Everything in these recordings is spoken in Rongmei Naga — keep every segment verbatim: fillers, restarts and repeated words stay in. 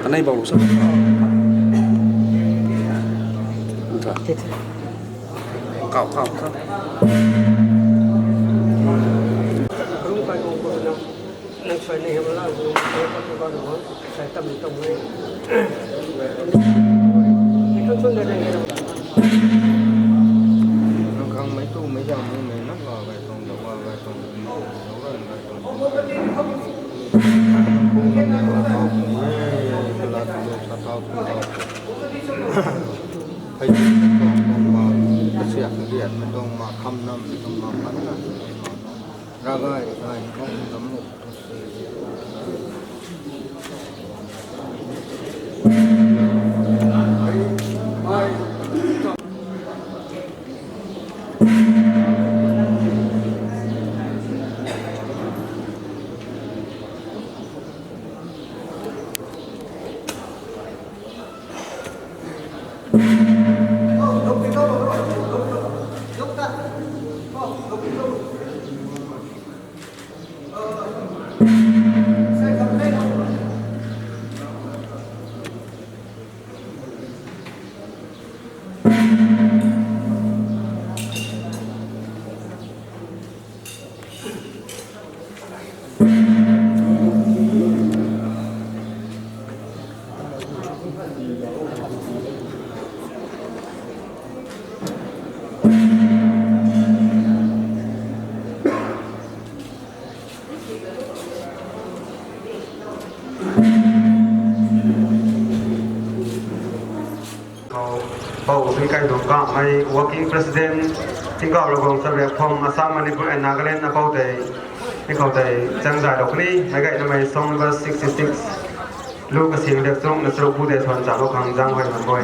Kanei bau lu sa. Kau, kau, kau. Nang khang mei tu mei zang mei nang la gai tuang da wa gai tuang. Hei tuang tuang ma kasiak liat mei tuang ma kham nam mei tuang ma khan na. Ragai ragai kong dam muk. Pou Tingkai Dungkangmei, Working President, Tingkauh Ravguangc Chavriakphum, Assam, Manipur and Nagaland na pou tei, mi khou tei chang zay lou kuni, meic gayna mei song number sixty six, lu kasing dek chung na charuk bu tei thuan cha lou khang zang huay man boi.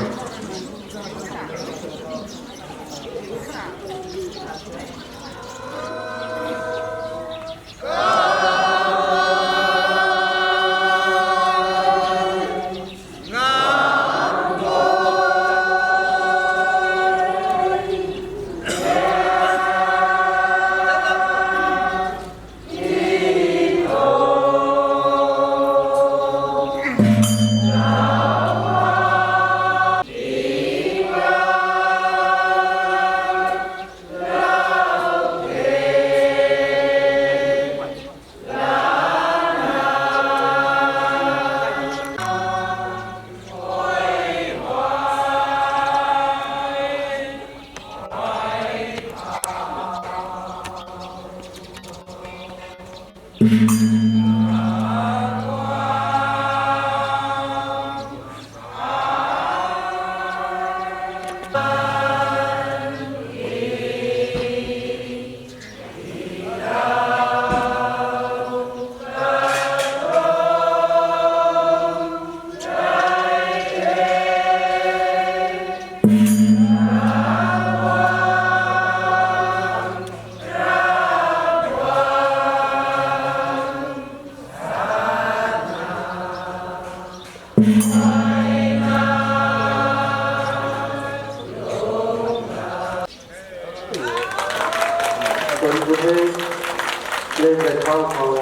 Leng Rai Thau khou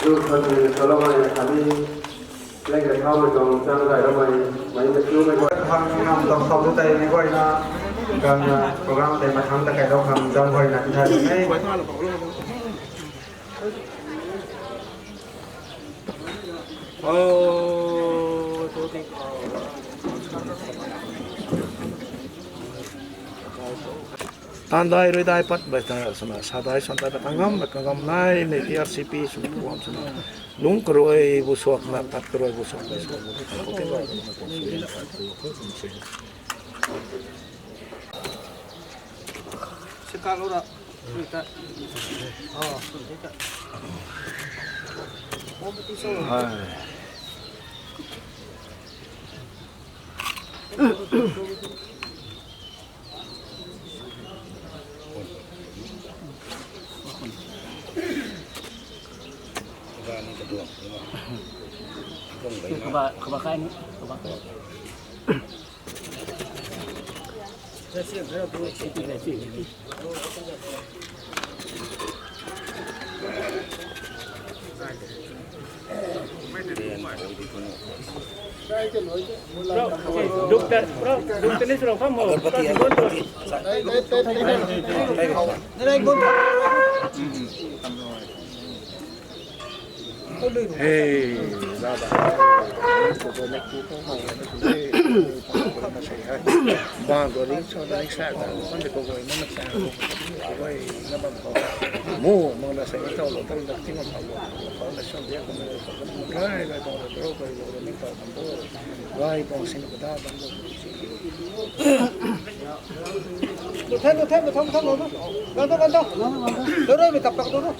lu khang ni salou mei khatni Leng Rai Thaumei tuang chang zay ramei, mei mei chu mei guay khang nam tang sau tu tei mei guayna, gangna program tei mathang ta kailou khang zang guayna tithay e. Tandai ruidai pat bai ta sana sadai santai pat kangam bai kangam nai nei T R C P suna puam suna lung karui bu suak na pat karui bu suak bai suak bu ta ko te bai na ko sui na pat tu ko sui. Sikang ura. Sui ta. Oh, sui ta. Oh, betul so. Hai. Kaba, kaba kai ni, kaba kai. Doctor, bro, doctor ni sura kam ho. Hey, baba. Bang ko ring so ring sa ta, man ko ko man sa. Wai, na bam ko. Mo, mo na sa ta lo, ta lo, ti ma ko. Ko na sa dia ko mo. Rai, rai, ko ro, ko ro, ni ko. Rai, ko sin ko da, bang ko. Lu then, lu then, lu then, lu then, lu then. Ganv thu, ganv thu. Lu rui mi tap tak tu tu.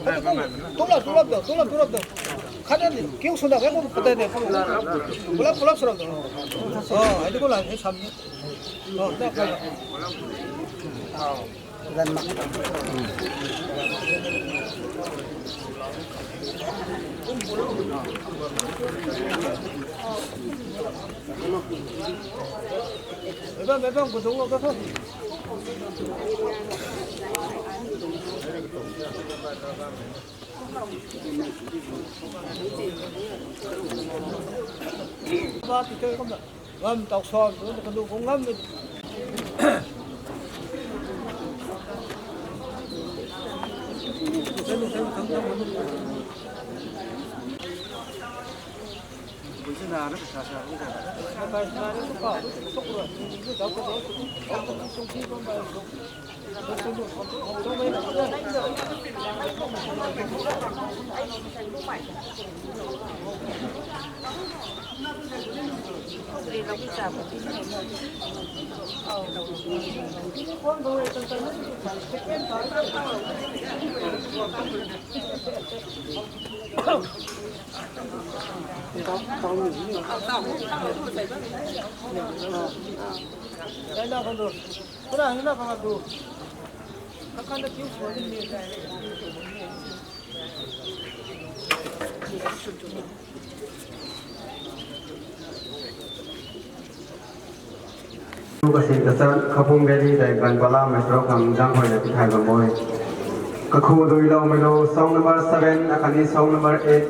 Tung lap, tung lap do, tung lap, tung lap do. Khat na ni, kiu sw na, khat kum patai ni. Pulap, pulap sw lap do. Oh, ai tu ko la, ai sam ni. Oh, na ko. Ngam tau suan tu, ka lu kung ngam ni. Kasin kachan Khapung Valley dei ban bala mei srok khang zang hoina tithay bam moi. Kakhu dui lou mei lou song number seven, akhatni song number eight.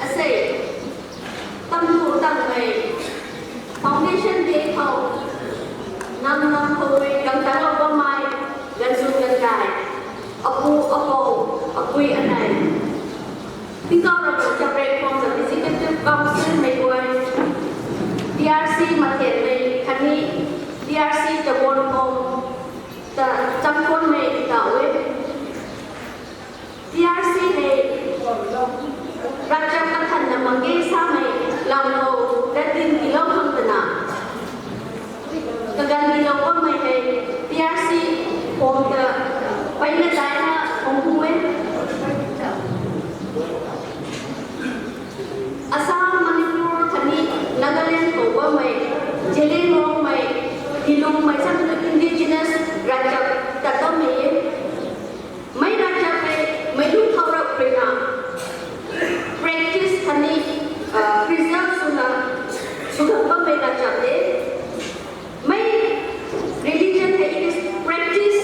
Asei, tamtu tangmei, Foundation Day khou, nam nam khou rui gangtang lou bammei, ganvzwn ganvgay, apu, apou, apui, anei, tingkauh Ravguangc chaprek khang ta Executive Council mei guay, P R C mathianmei khatni P R C ta guang khou ta chamkuanmei ta e. P R C hei ravchap kathanna mak ge samei lam khou latdyn tiilou khang twna kaganv tiilou bammei hei P R C form ta peyna daina khang hu e. Assam, Manipur khatni Nagaland khou bammei Zeliangrongmei, Dilungmei samei indigenous ravchap tat bammei e. Mei ravchap hei meic lungc thau rap ruina practice khatni preserve swna sw khang bammei ravchap de. Mei religion hei it is practice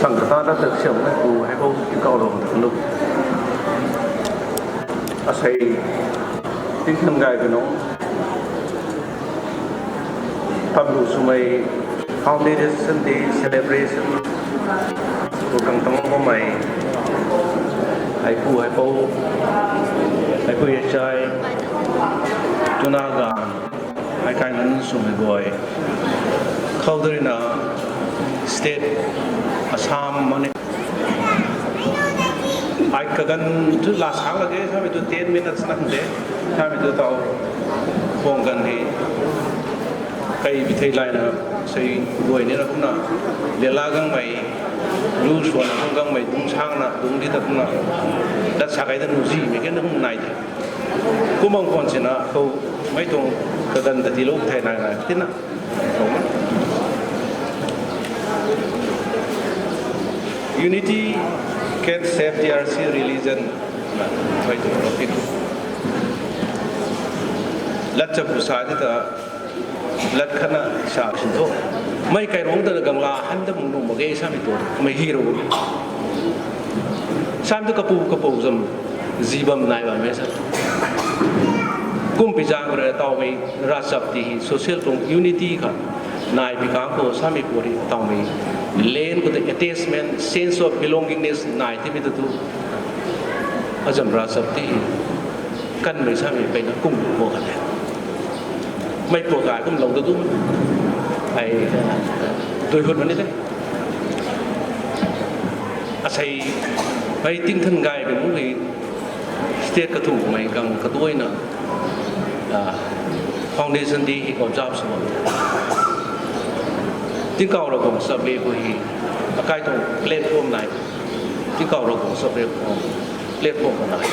Kata ta tak siam na ku hei bou ki kau lou ta lu. Asei, tingthan gay ka nung. Pamlu swmei Foundation Day celebration. Ku kang tang bammei. Hei pu hei pou. Hei pu hei chai. Tuna gan. Hei kai nunc swmei guay. Khou tei rui na state Assam mani. Ai kaganv tu la sang lak ge, samei tu ten minutes na de, samei tu tau. Phuang ganv hei. Kai bi thei layna, sei guay ni na kumna, lela gangmei, lu suan na kum gangmei, dung sang na, dung di ta kumna, dat sa kai ta nu zi mei ke na kum nai de. Kum bang khwan sina, khou mei tuang kaganv ta ti lou thei nai nai, tina. Unity can save D R C religion. Lat chap sa di ta, lat khatna sa sin tho. Mei kai rong ta gang la han ta mung nu mak ge samei tu, mei hi rou. Sam tu kapu kapu zam, zi bam nai bam mei sa. Kumpi zang rui tawmei ravchap ti hi social tuang unity kha nai pi kang khou samei pu rui tawmei len khou ta attachment, sense of belongingness nai ti mi ta tu. Azam ravchap ti hi kanmei samei peyna kum pu kha le. Mei pu kha kum lou ta tu. Ai, dui hun mani de. Asei, hei tingthan gay ka mu hei state kathumhmei gang kaduaina, ah, Foundation Day hi observe sw bam. Tingkauh Ravguangc Chaplet pu hi, akai tuang platform nai, Tingkauh Ravguangc Chaplet platform nai.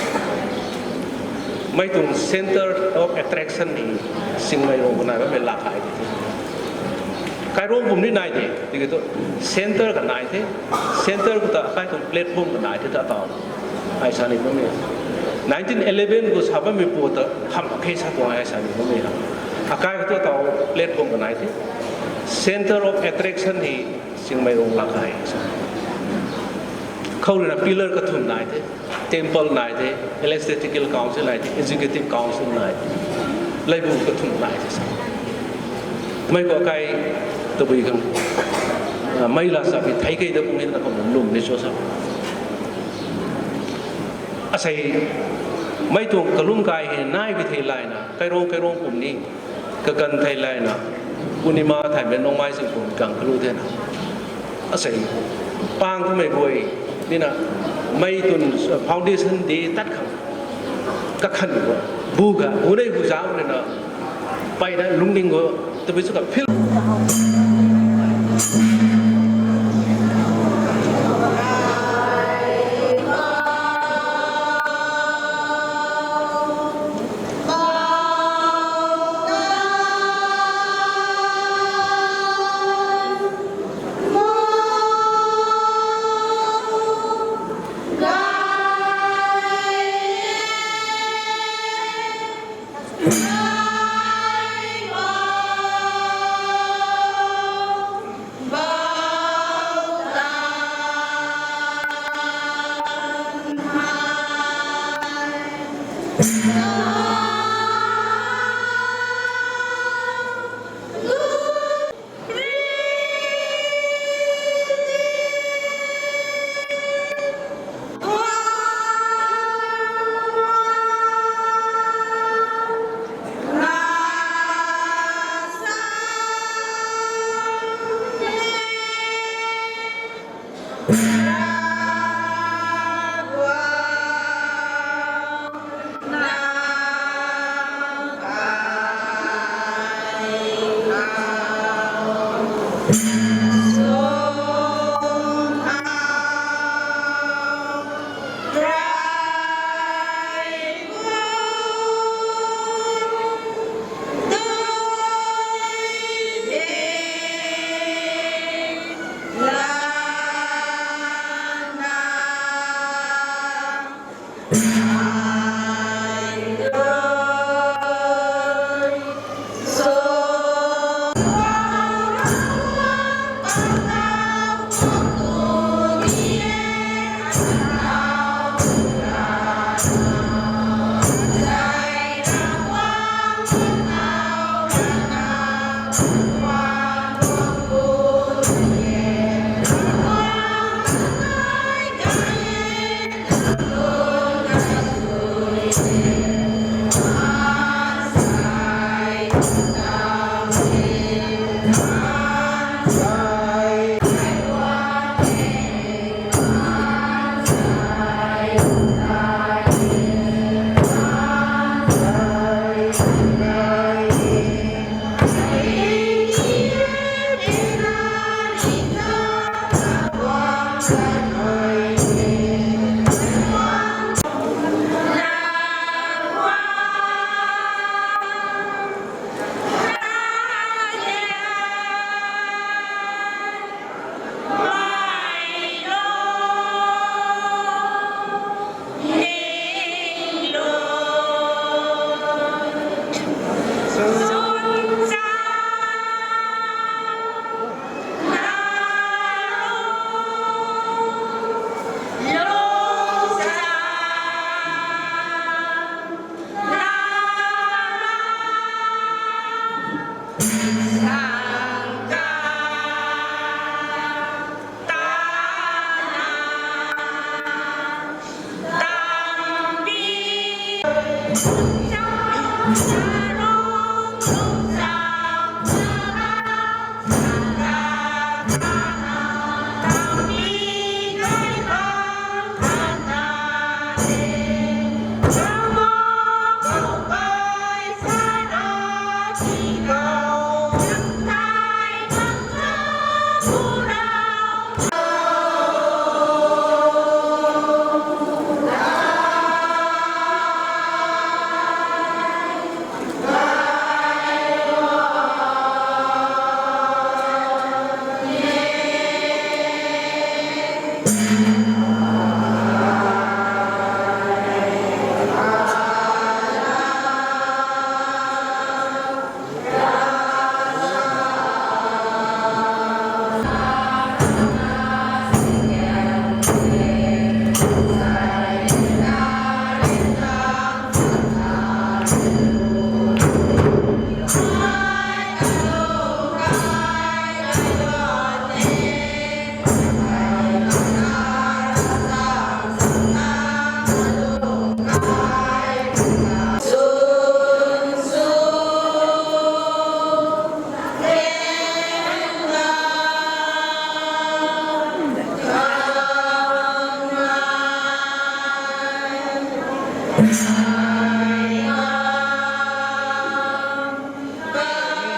Mei tuang center of attraction ni Chingmeirong kanai bammei lak hei di the. Kairong kum ni nai de, tiki tu center kanai the, center khou ta akai tuang platform kanai the ta tau. Ai sa ni bammei. Nineteen eleven khou sa bammei pu ta ham khe sa tuang ai sa ni bammei ha. Akai khou tu tau platform kanai the. Center of attraction ni Chingmeirong lak hei sa. Khou rui na pillar kathumh nai the, temple nai the, ecclesiastical council nai the, executive council nai the, leibu kathumh nai the sa. Mei khou akai tabui khang, ah, mei la sa pi thei kei da kum ni na khou lum ni cho sa. Asei, mei tuang kalum kai hei nai bi thei layna, kairong kairong kum ni, kaganv thei layna, Purnima thaymei nungmei sing kum gang kalu thena. Asei, pang kumei guay, nina, mei tun foundation day tat khang, kakhan bu, bu ga, bu nei bu zang rui na, peyna lungning khou, tabui chu ka feel.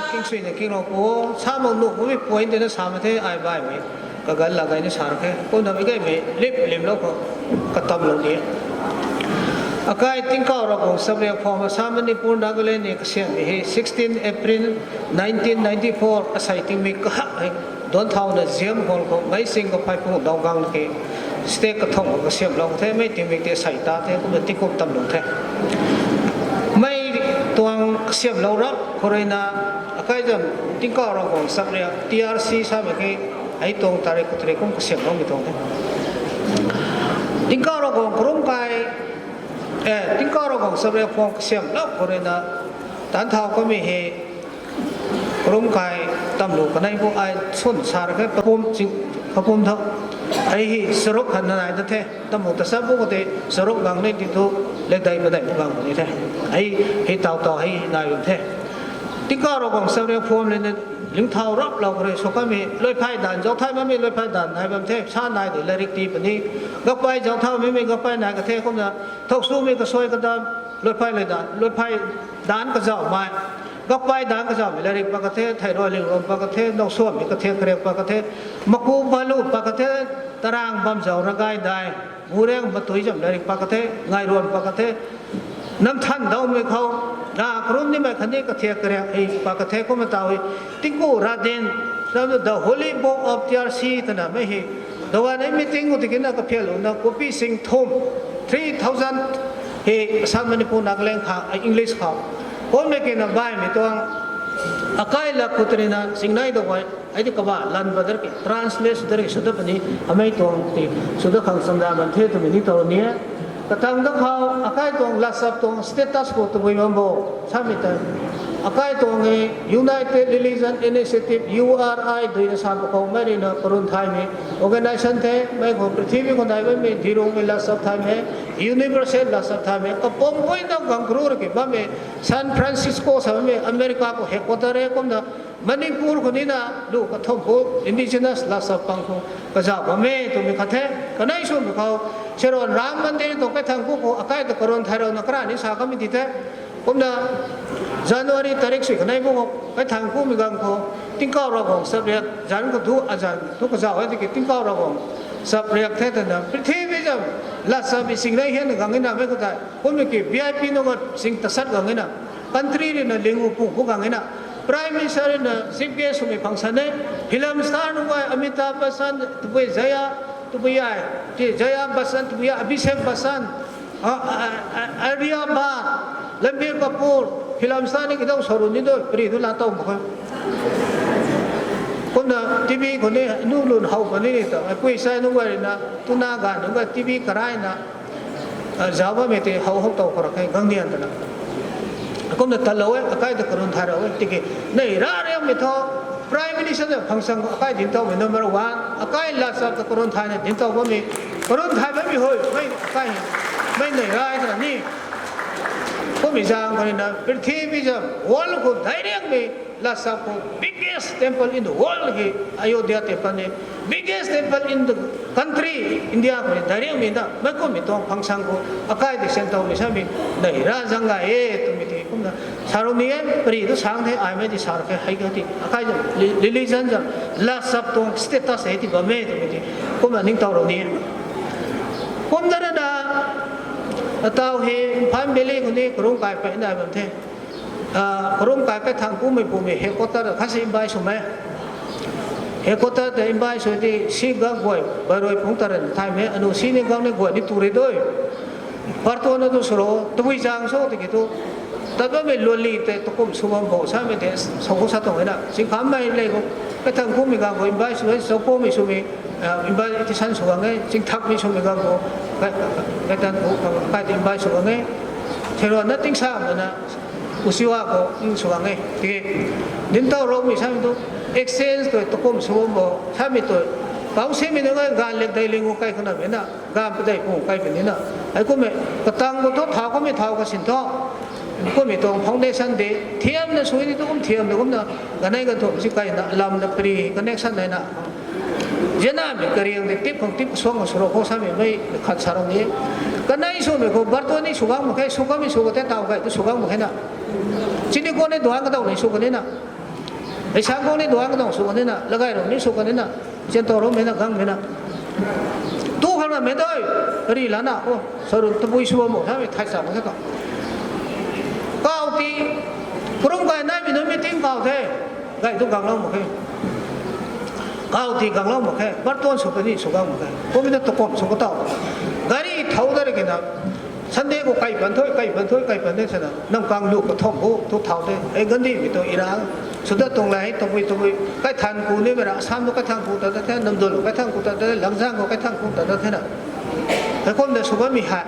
King suina king rau pu, sa mak nuh pu mi point na sa ma the ai bai mi. Kagal la gai ni sa khe. Kum na mi gai mi lip lim lou ko. Katam lou ni. Akai Tingkauh Ravguangc Sapriak Phuam Assam Manipur Nagaland ni kasiam mi hi sixteen April nineteen ninety-four asai tingmik kahak hei. Don thau na ziam hol ko mei sing ko phai pung dau gang ki. State kathong ko kasiam lou the mei tingmik te sai ta the kumna tingkum tam lou the. Mei tuang kasiam lou rap khou rui na akai zam Tingkauh Ravguangc Sapriak T R C sa mi ki hei tuang tarik kutri kum kasiam lou mi tuang the. Tingkauh Ravguangc Karum Kai, eh, Tingkauh Ravguangc Sapriak Phuam kasiam lou khou rui na tan thau kami he Karum Kai tamlu kanei bu ai sun sar khe papum ching papum tho. Ai hi saruk khat na nai na the. Tamu ta sa bu ko te saruk gang nei ti thu le dai ma dai bu gang ni the. Ai hi tau tau ai nai bam the. Tingkauh Ravguangc Sapriak Phuam le na ling thau rap lou kare so kami loi phai dan zau thai ma mi loi phai dan nai bam the. Sa nai de lairik ti pani. Gakpai zau thau mi mi gakpai nai ka the kumna thok su mi ka soi ka dam loi phai loi dan loi phai dan ka zau mai. Gakpai dan kazauhmei lairik pa kathe, theirui ling ruan pa kathe, nau suammei kathe, karek pa kathe, maku palu pa kathe, tarang bam zau ragai dai, bureng matui zam lairik pa kathe, ngai ruan pa kathe, nam than daumei khou, na karum nimei khatni kathe karek hei pa kathe kumna tau hei, tingku radin, the Holy Book of T R C twna mei hei, dawan ei meeting khou tikina kaphial luna copy sing thum, three thousand, hei Assam Manipur Nagaland kha, English kha. Kum le kina baihmei tuang akai lak khou tarina singnai da guay, ai di kaba lan ba dar ki, translate sw dar ki, sw da pani, amei tuang ti, sw da khang sanda man the twmei ni tau ni e. Katang da khou, akai tuang lasap tuang status khou tabui bam bo, samei ta. Akai tuang e United Religion Initiative, U R I, duina sa pa khou mei rui na karun thaymei organization the, mei khou prithibi khou nai bammei dirungmei lasap thaymei, universal lasap thaymei, kapum pui na gang kru rui ki bammei, San Francisco sa bammei, America khou headquarter e kumna, Manipur khou nina lu kathumh khou indigenous lasap pang khou kazauh bammei twmei khat the, kanei swmei khou, Seron Ram Mandir tuang kaithang ku khou akai ta karun thay rau na kara ni sa kamei ti the, kumna January tarik sui kanei bu khou kaithang kumei gang khou, Tingkauh Ravguangc Sapriak zanc khou du azanc tu kazauh e tiki Tingkauh Ravguangc Chap riak the twna, prithvi zam, lat chap i sing nai hian gang ina mei khou tei. Kumna ki V I P nunc a sing tasat gang ina. Country rui na lingu pung khou gang ina. Prime Minister rui na chief guest swmei function e. Film star nunc a Amitabh Bachchan, tabui Jaya, tabui ai, ti Jaya Bachchan, tabui ai, Abhishek Bachchan, a, a, a, Arya Bhatt, Ranbir Kapoor, film star ni kidau saru ni do, pri du la tau mak khe. Kumna T V khou ni nu lun how puni ni ta, pui sai nunc guay rui na, tuna ganv nunc guay T V karai na, a, zauc bammei tei how how tau khou ra khe, gang nian twna. Kumna talou e, akai ta karun thay rau e, tiki, nei ra riammei thu, Prime Minister na function khou akai dinc taumei number one, akai lat chap ta karun thay na dinc tau bammei, karun thay bammei hoi, mei akai, mei nei ra e twna ni. Kummei zaeng khou rui na, prithvi zam, world khou daic riangmei, lat chap khou biggest temple in the world hei Ayodhya temple ni, biggest temple in the country, India khou ni daic riangmei na, mei kummei tuang function khou, akai tei sentau mei samei, nei ra zang gay e, twmei tei kumna, sa rou ni e, pari tu sang the, ai mei tei sa rou khe, hei kha tei, akai zam, re-, religion zam, lat chap tuang status hei tei bam e, twmei tei, kumna ningtow rou ni e. Kumna rana, atau hei, Imphal Valley khou ni, karungc kai pey nai bam the. Ah, karungc kai kathang kumei pumei headquarter khat si invite swmei. Headquarter ta invite sw ti si ga guay, barui pung taran thaymei, anu si ni gang ni guay ni tu ri dui. Partuan na tu sw rou, tabui zaeng sw tiki tu. Tat bammei luanli tei takum sw bam bo samei tei, sa khou sa tuang e na. Singkhammei lei khou, kathang kumei gang khou invite sw e, Chauphomei swmei, ah, invitation sw gang e, Chingthakmei swmei gang khou, ka-, ka-, kathang ku, ka-, kai tei invite sw gang e. Theirana tingsa mana, Uchiwa khou, sw gang e. Tiki, dinc taw roumei samei tu, exchange tu, takum sw bam bo, samei tu, pau simei nunc e, ganv lek dei ling khou kai khou namei na, ganv padei pu kai puni na. Hei kummei, katang khou thu, thau kummei thau kasin thu. Kummei tuang foundation de, thiamna sw ni tu kum thiamna kumna, ganei ganthumh si kaina, lamna pari, connection naina. Zianamei kariang de, tip khang tip suang khang sw rou khou samei mei khat sa rou ni. Kanei swmei khou bartuan ni sw gang mak khe, sw kamei sw kate taw kai tu sw gang mak khe na. Chini khou ni duang kadaw ni sw kan ni na. Ei sang khou ni duang kadaw sw kan ni na, lagai rou ni sw kan ni na. Chian taw roumei na, gangmei na. Tu khang namei dui, kari lana, o, sa run tabui sw bam bo, samei thai sa mak khe ta. Kau ti, karungc kai naimei nunc meeting kau the, gay tu ganglou mak khe. Kau ti ganglou mak khe, bartuan sw kani sw gang mak khe. Kummei na takum sw kataw. Gari thau da ri kina, Sunday khou kai pan thu, kai pan thu, kai pan the sana, nam kang lu kathumh bu, tu thau the. Hei gandimei tu ira, sw dat tuang la hei, tabui tabui, kaithan ku ni mei ra, Assam tu kaithan ku ta da the, Namdul kaithan ku ta da the, Langzang khou kaithan ku ta da the na. Hei kumna sw bammei hei,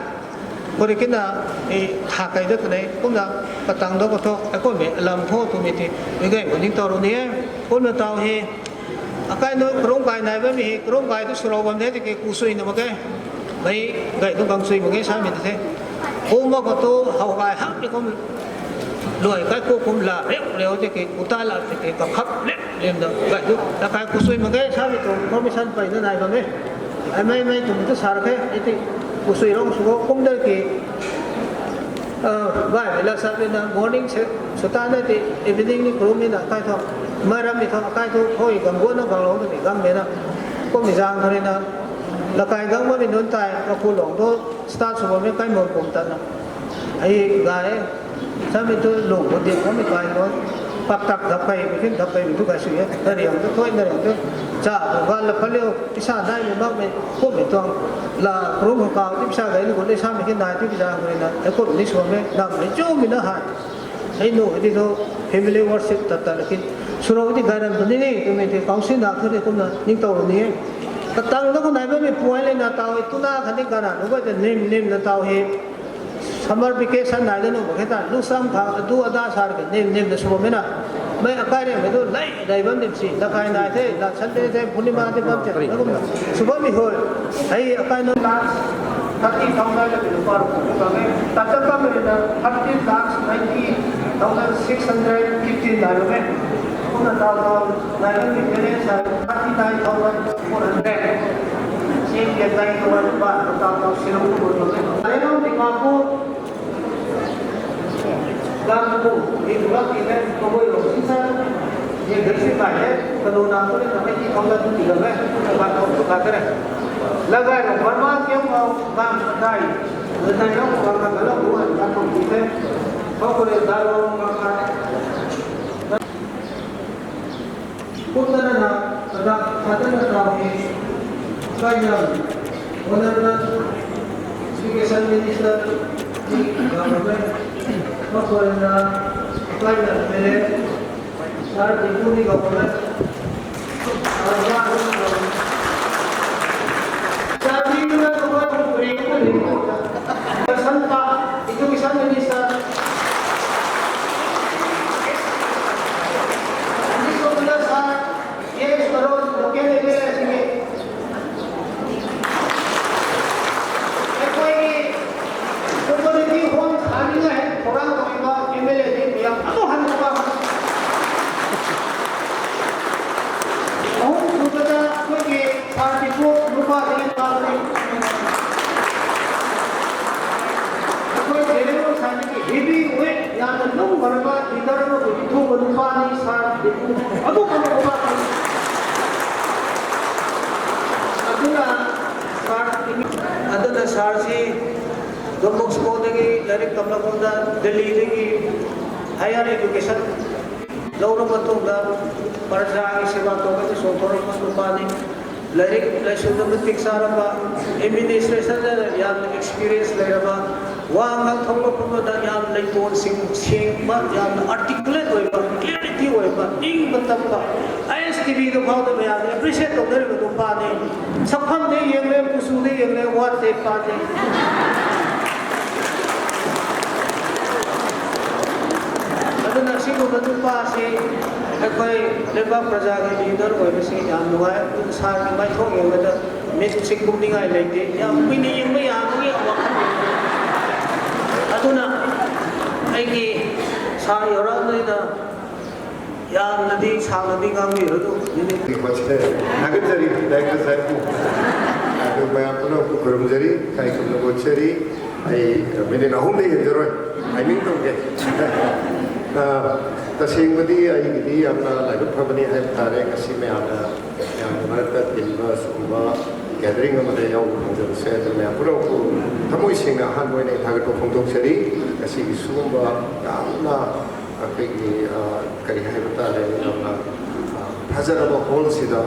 khou ri kina, e, tha kai dat kanei, kumna, katang dou khou thu, hei kummei lam khou twmei tei, mi gay khou ningtow rou ni e, kumna taw hei, akai nu karungc kai nai bammei hei, karungc kai tu sw rou bam the, tiki kusuina mak khe, mei gay tu gang sui mak khe samei tei the. Kumna khou tu, how kai hak ni kum, luai kai ku kum la, riu riu tiki, kuta la tiki, kakhap lem lem da, gay tu, ta kai kusui mak khe samei tu, permission peyna nai bam e. Ai mei mei twmei tu sa ra khe, e ti, kusui rou sw khou, kum da ki, Ah, baihmei lat chap rui na morning se, sw ta na ti evening ni karungc ni na kai thu, mei rammei thu kai thu, hoi gang guan na ganglou na ti gangmei na. Kummei zaeng khou rui na, lakai gang bammei nunc tei, kakhulung thu, start sw bammei kai mun pum tat na. Hei gay, samei tu lung khou dim bammei kai nunc, pak tak dap kai, mei kin dap kai mei tu kai sui e, na riang tu, thuai na riang tu, cha, tu gan la pha liu, isa naimei makmei, kummei tuang, la, karungc khou kau, tip sa gay ni khou, le samei kin nai, tip zaeng khou rui na, hei kum ni sw bammei, nam hei chumei na hei. Hei nu, hei ti thu, family worship tat tat la kin, sw rou ti gay ram tu ni ni, twmei ti council na thu ni kumna, ningtow rou ni e. Katang dou khou nai bammei puai le na taw hei, tuna khatni gana, nu gay ta nim nim na taw hei. Summer vacation nai da nuh mak khe ta, lu sam kha, adu ada sa ra khe, nim nim na sw bammei na. Mei akai riangmei tu, lei, lei bam nim si, lakai nai the, la Sunday the, Purnima the bam the, na kumna. Sw bammei hoi, hei akai nunc na, thirty thousand la pi lu par ku bam e, ta chat bammei na, thirty lakh ninety thousand six hundred fifteen nai bam e. Kumna taw taw, nai bammei balance hei, thirty nine thousand four hundred. Same ke tai ko ba ta ta silo ko ba. Lelo ni ka ko. Lam ko ni ko la ki ne ko bo lo si sa. Ye gari si mai hai. Kalo na ko ni ka ki ko la tu ni ga me. Ba ko ko ka kare. Lagai rau Burma kiam khou bam sa tei, lagai rau bam ka galau bu han ka kum ti the. Khou khou le da rau bam ka. Kumna na, na, kada, kada na tau he, kaya, Honorable Education Minister, ni government, khou khou le na, kaya, M L A, Sir Dipuni government, ꯑꯩꯈꯣꯏꯒꯤ community hall ꯁꯥꯅꯤꯡꯉꯥꯏ ꯊꯧꯔꯥꯡ ꯇꯧꯔꯤꯕ M L A ꯁꯤꯡ ꯃꯌꯥꯝ ꯑꯃꯨꯛ ꯍꯟꯅ ꯅꯨꯄꯥ ꯑꯍꯨꯝ ꯁꯨꯕꯗ ꯑꯩꯈꯣꯏꯒꯤ ꯁꯥꯔ ꯗꯤꯄꯨ ꯅꯨꯄꯥ ꯁꯤꯡ ꯂꯥꯛꯀꯅꯤ꯫ ꯑꯩꯈꯣꯏ general ꯁꯥꯅꯤꯡꯉꯤ heavy weight ꯌꯥꯝꯅ ꯂꯨꯝꯈ꯭ꯔꯕ leader ꯑꯃꯕꯨ ꯄꯤꯊꯣꯛꯄ ꯅꯨꯄꯥꯅꯤ ꯁꯥꯔ ꯗꯤꯄꯨ꯫ ꯑꯃꯨꯛ ꯍꯟꯅ ꯅꯨꯄꯥ ꯑꯗꯨꯅ ꯁꯥꯔ, ꯑꯗꯨꯅ ꯁꯥꯔꯁꯤ Don Bosco ꯗꯒꯤ ꯂꯥꯏꯔꯤꯛ ꯇꯝꯂꯛꯄꯗ ꯗꯦꯜꯂꯤꯗꯒꯤ higher education ꯂꯧꯔꯕ ꯃꯇꯨꯡꯗ ꯄ꯭ꯔꯖꯥꯒꯤ ꯁꯦꯕꯥ ꯇꯧꯕꯗ ꯆꯣꯡꯊꯣꯔꯛꯄ ꯅꯨꯄꯥꯅꯤ꯫ ꯂꯥꯏꯔꯤꯛ ꯂꯥꯏꯁꯨꯗ ꯃꯇꯤꯛ ꯆꯥꯔꯕ, administration ꯗ ꯌꯥꯝꯅ experience ꯂꯩꯔꯕ, ꯋꯥ ꯉꯥꯡꯊꯣꯛꯂꯛꯄꯗ ꯌꯥꯝꯅ ꯂꯩꯇꯣꯟꯁꯤꯡ ꯁꯦꯡꯕ, ꯌꯥꯝꯅ articulate ꯑꯣꯏꯕ, clarity ꯑꯣꯏꯕ, ꯏꯪꯕ ꯇꯞꯄ, I S T V ꯗ ꯐꯥꯎꯗ ꯃꯌꯥꯝꯅ appreciate ꯇꯧꯅꯔꯤꯕ ꯅꯨꯄꯥꯅꯤ꯫ ꯁꯛꯐꯝꯗꯤ ꯌꯦꯡꯂꯦ, ꯀꯨꯆꯨꯗꯤ ꯌꯦꯡꯂꯦ, ꯋꯥꯠꯇꯦ ꯄꯥꯗꯦ꯫ ꯑꯗꯨꯅ ꯁꯤꯒꯨꯝꯕ ꯅꯨꯄꯥꯁꯤ ꯑꯩꯈꯣꯏ ꯂꯩꯕꯥꯛ ꯄ꯭ꯔꯖꯥꯒꯤ leader ꯑꯣꯏꯕꯁꯤ ꯌꯥꯝ ꯅꯨꯡꯉꯥꯏ꯫ ꯑꯗꯨꯅ ꯁꯥꯔꯒꯤ ꯃꯥꯏꯊꯣꯡ ꯌꯦꯡꯕꯗ ꯃꯤꯠꯁꯤ ꯀꯨꯝꯅꯤꯡꯉꯥꯏ ꯂꯩꯇꯦ꯫ ꯌꯥꯝ ꯀꯨꯏꯅ ꯌꯦꯡꯕ ꯌꯥꯕꯒꯤ ꯋꯥꯈꯜ ꯂꯩꯇꯦ꯫ ꯑꯗꯨꯅ ꯑꯩꯒꯤ ꯁꯥꯔ ꯌꯧꯔꯛꯑꯕꯅꯤꯅ ꯌꯥꯝꯅꯗꯤ ꯁꯥꯡꯅꯗꯤ ꯉꯥꯡꯕꯤꯔꯅꯨ꯫ ꯃꯤꯅꯤꯠ ꯊꯥꯒꯠꯆꯔꯤ, director ꯁꯥꯍꯦꯕꯄꯨ꯫ ꯑꯗꯨ ꯃꯌꯥꯝ ꯄꯨꯝꯅꯃꯛꯄꯨ ꯈꯨꯔꯨꯝꯖꯔꯤ, ꯏꯀꯥꯏ ꯈꯨꯝꯅꯕ ꯎꯠꯆꯔꯤ꯫ ꯑꯩ ꯃꯤꯅꯤꯠ ꯑꯍꯨꯝꯗꯤ ꯍꯦꯟꯖꯔꯣꯏ, timing ꯇꯧꯒꯦ꯫ ꯑ, ꯇꯁꯦꯡꯕꯗꯤ ꯑꯩꯒꯤꯗꯤ ꯌꯥꯝꯅ ꯂꯥꯏꯕꯛ ꯐꯕꯅꯤ ꯍꯥꯏꯕ ꯇꯥꯔꯦ꯫ ꯉꯁꯤ ꯃꯌꯥꯝꯅ, ꯃꯌꯥꯝꯒꯤ ꯃꯔꯛꯇ ꯇꯤꯟꯕ ꯁꯤꯒꯨꯝꯕ gathering ꯑꯃꯗ ꯌꯥꯎꯕ ꯐꯪꯖꯕꯁꯦ꯫ ꯑꯗꯨ ꯃꯌꯥꯝ ꯄꯨꯝꯅꯃꯛꯄꯨ ꯊꯃꯣꯏ ꯁꯦꯡꯅ ꯑꯍꯥꯟꯕ ꯑꯣꯏꯅ ꯑꯩ ꯊꯥꯒꯠꯄ ꯐꯣꯡꯗꯣꯛꯆꯔꯤ꯫ ꯉꯁꯤꯒꯤ ꯁꯤꯒꯨꯝꯕ ꯌꯥꯝꯅ ꯑꯩꯈꯣꯏꯒꯤ, ꯑ, ꯀꯔꯤ ꯍꯥꯏꯕ ꯇꯥꯔꯦ, ꯌꯥꯝꯅ, ꯑ, ꯐꯖꯔꯕ hall ꯁꯤꯗ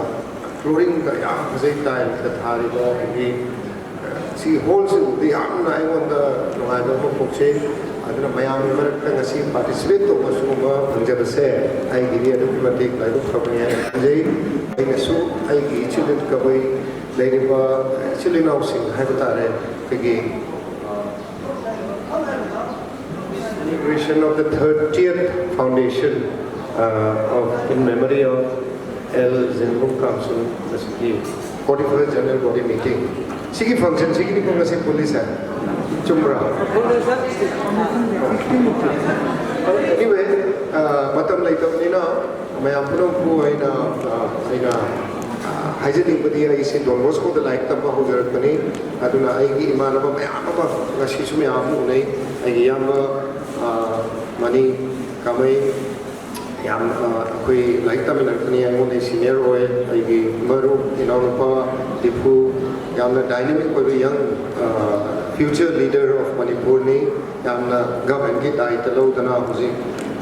flooring ꯒ ꯌꯥꯝ ꯐꯖꯩ, tile ꯒ ꯊꯥꯔꯤꯕ, ꯑꯗꯒꯤ, ꯑ, ꯁꯤ hall ꯁꯤ ꯎꯕꯗ ꯌꯥꯝꯅ ꯑꯩꯉꯣꯟꯗ ꯅꯨꯡꯉꯥꯏꯕ ꯑꯃ ꯄꯣꯛꯆꯩ꯫ ꯑꯗꯨꯅ ꯃꯌꯥꯝꯒꯤ ꯃꯔꯛꯇ ꯉꯁꯤ participate ꯇꯧꯕ ꯁꯤꯒꯨꯝꯕ ꯐꯪꯖꯕꯁꯦ ꯑꯩꯒꯤꯗꯤ ꯑꯗꯨꯛꯀꯤ ꯃꯇꯤꯛ ꯂꯥꯏꯕꯛ ꯐꯕꯅꯤ ꯍꯥꯏꯅ ꯈꯟꯖꯩ꯫ ꯑꯩꯅꯁꯨ ꯑꯩꯒꯤ ꯏꯆꯤꯜ ꯏꯅꯥꯎ ꯀꯕꯨꯏ ꯂꯩꯔꯤꯕ ꯏꯆꯤꯜ ꯏꯅꯥꯎꯁꯤꯡ ꯍꯥꯏꯕ ꯇꯥꯔꯦ, ꯑꯩꯈꯣꯏꯒꯤ, ꯑ, celebration of the thirtieth foundation, uh, of, in memory of L Zingrum Kamsung, the forty-first General Body Meeting. ꯁꯤꯒꯤ function ꯁꯤꯒꯤꯗꯤ ꯄꯨꯡ ꯑꯁꯤ ꯄꯨꯜꯂꯤꯁꯦ꯫ ꯆꯨꯝꯕ꯭ꯔꯥ? Anyway, uh, ꯃꯇꯝ ꯂꯩꯇꯕꯅꯤꯅ ꯃꯌꯥꯝ ꯄꯨꯝꯅꯃꯛꯄꯨ ꯑꯩꯅ, ꯑ, ꯑꯩꯅ, ꯑ, ꯍꯥꯏꯖꯅꯤꯡꯕꯗꯤ ꯑꯩꯁꯦ Don Bosco ꯗ ꯂꯥꯏꯔꯤꯛ ꯇꯝꯕ ꯍꯧꯖꯔꯛꯄꯅꯤ꯫ ꯑꯗꯨꯅ ꯑꯩꯒꯤ ꯏꯃꯥꯟꯅꯕ ꯃꯌꯥꯝ ꯑꯃ ꯉꯁꯤꯁꯨ ꯃꯌꯥꯝ ꯑꯃ ꯎꯅꯩ꯫ ꯑꯩꯒꯤ ꯏꯌꯥꯝꯕ, ꯑ, ꯃꯅꯤ ꯀꯥꯃꯩ, ꯌꯥꯝ, ꯑ, ꯑꯩꯈꯣꯏ ꯂꯥꯏꯔꯤꯛ ꯇꯝꯃꯤꯟꯅꯔꯛꯄꯅꯤ, ꯑꯩꯉꯣꯟꯗꯒꯤ senior ꯑꯣꯏ꯫ ꯑꯩꯒꯤ ꯃꯔꯨꯞ, ꯏꯅꯥꯎꯅꯨꯄꯥ ꯗꯤꯐꯨ, ꯌꯥꯝꯅ dynamic ꯑꯣꯏꯕ young, ꯑ, future leader of ꯃꯅꯤꯄꯨꯔꯅꯤ꯫ ꯌꯥꯝꯅ government ꯀꯤ ꯗꯥꯏꯇ ꯂꯧꯗꯅ ꯍꯧꯖꯤꯛ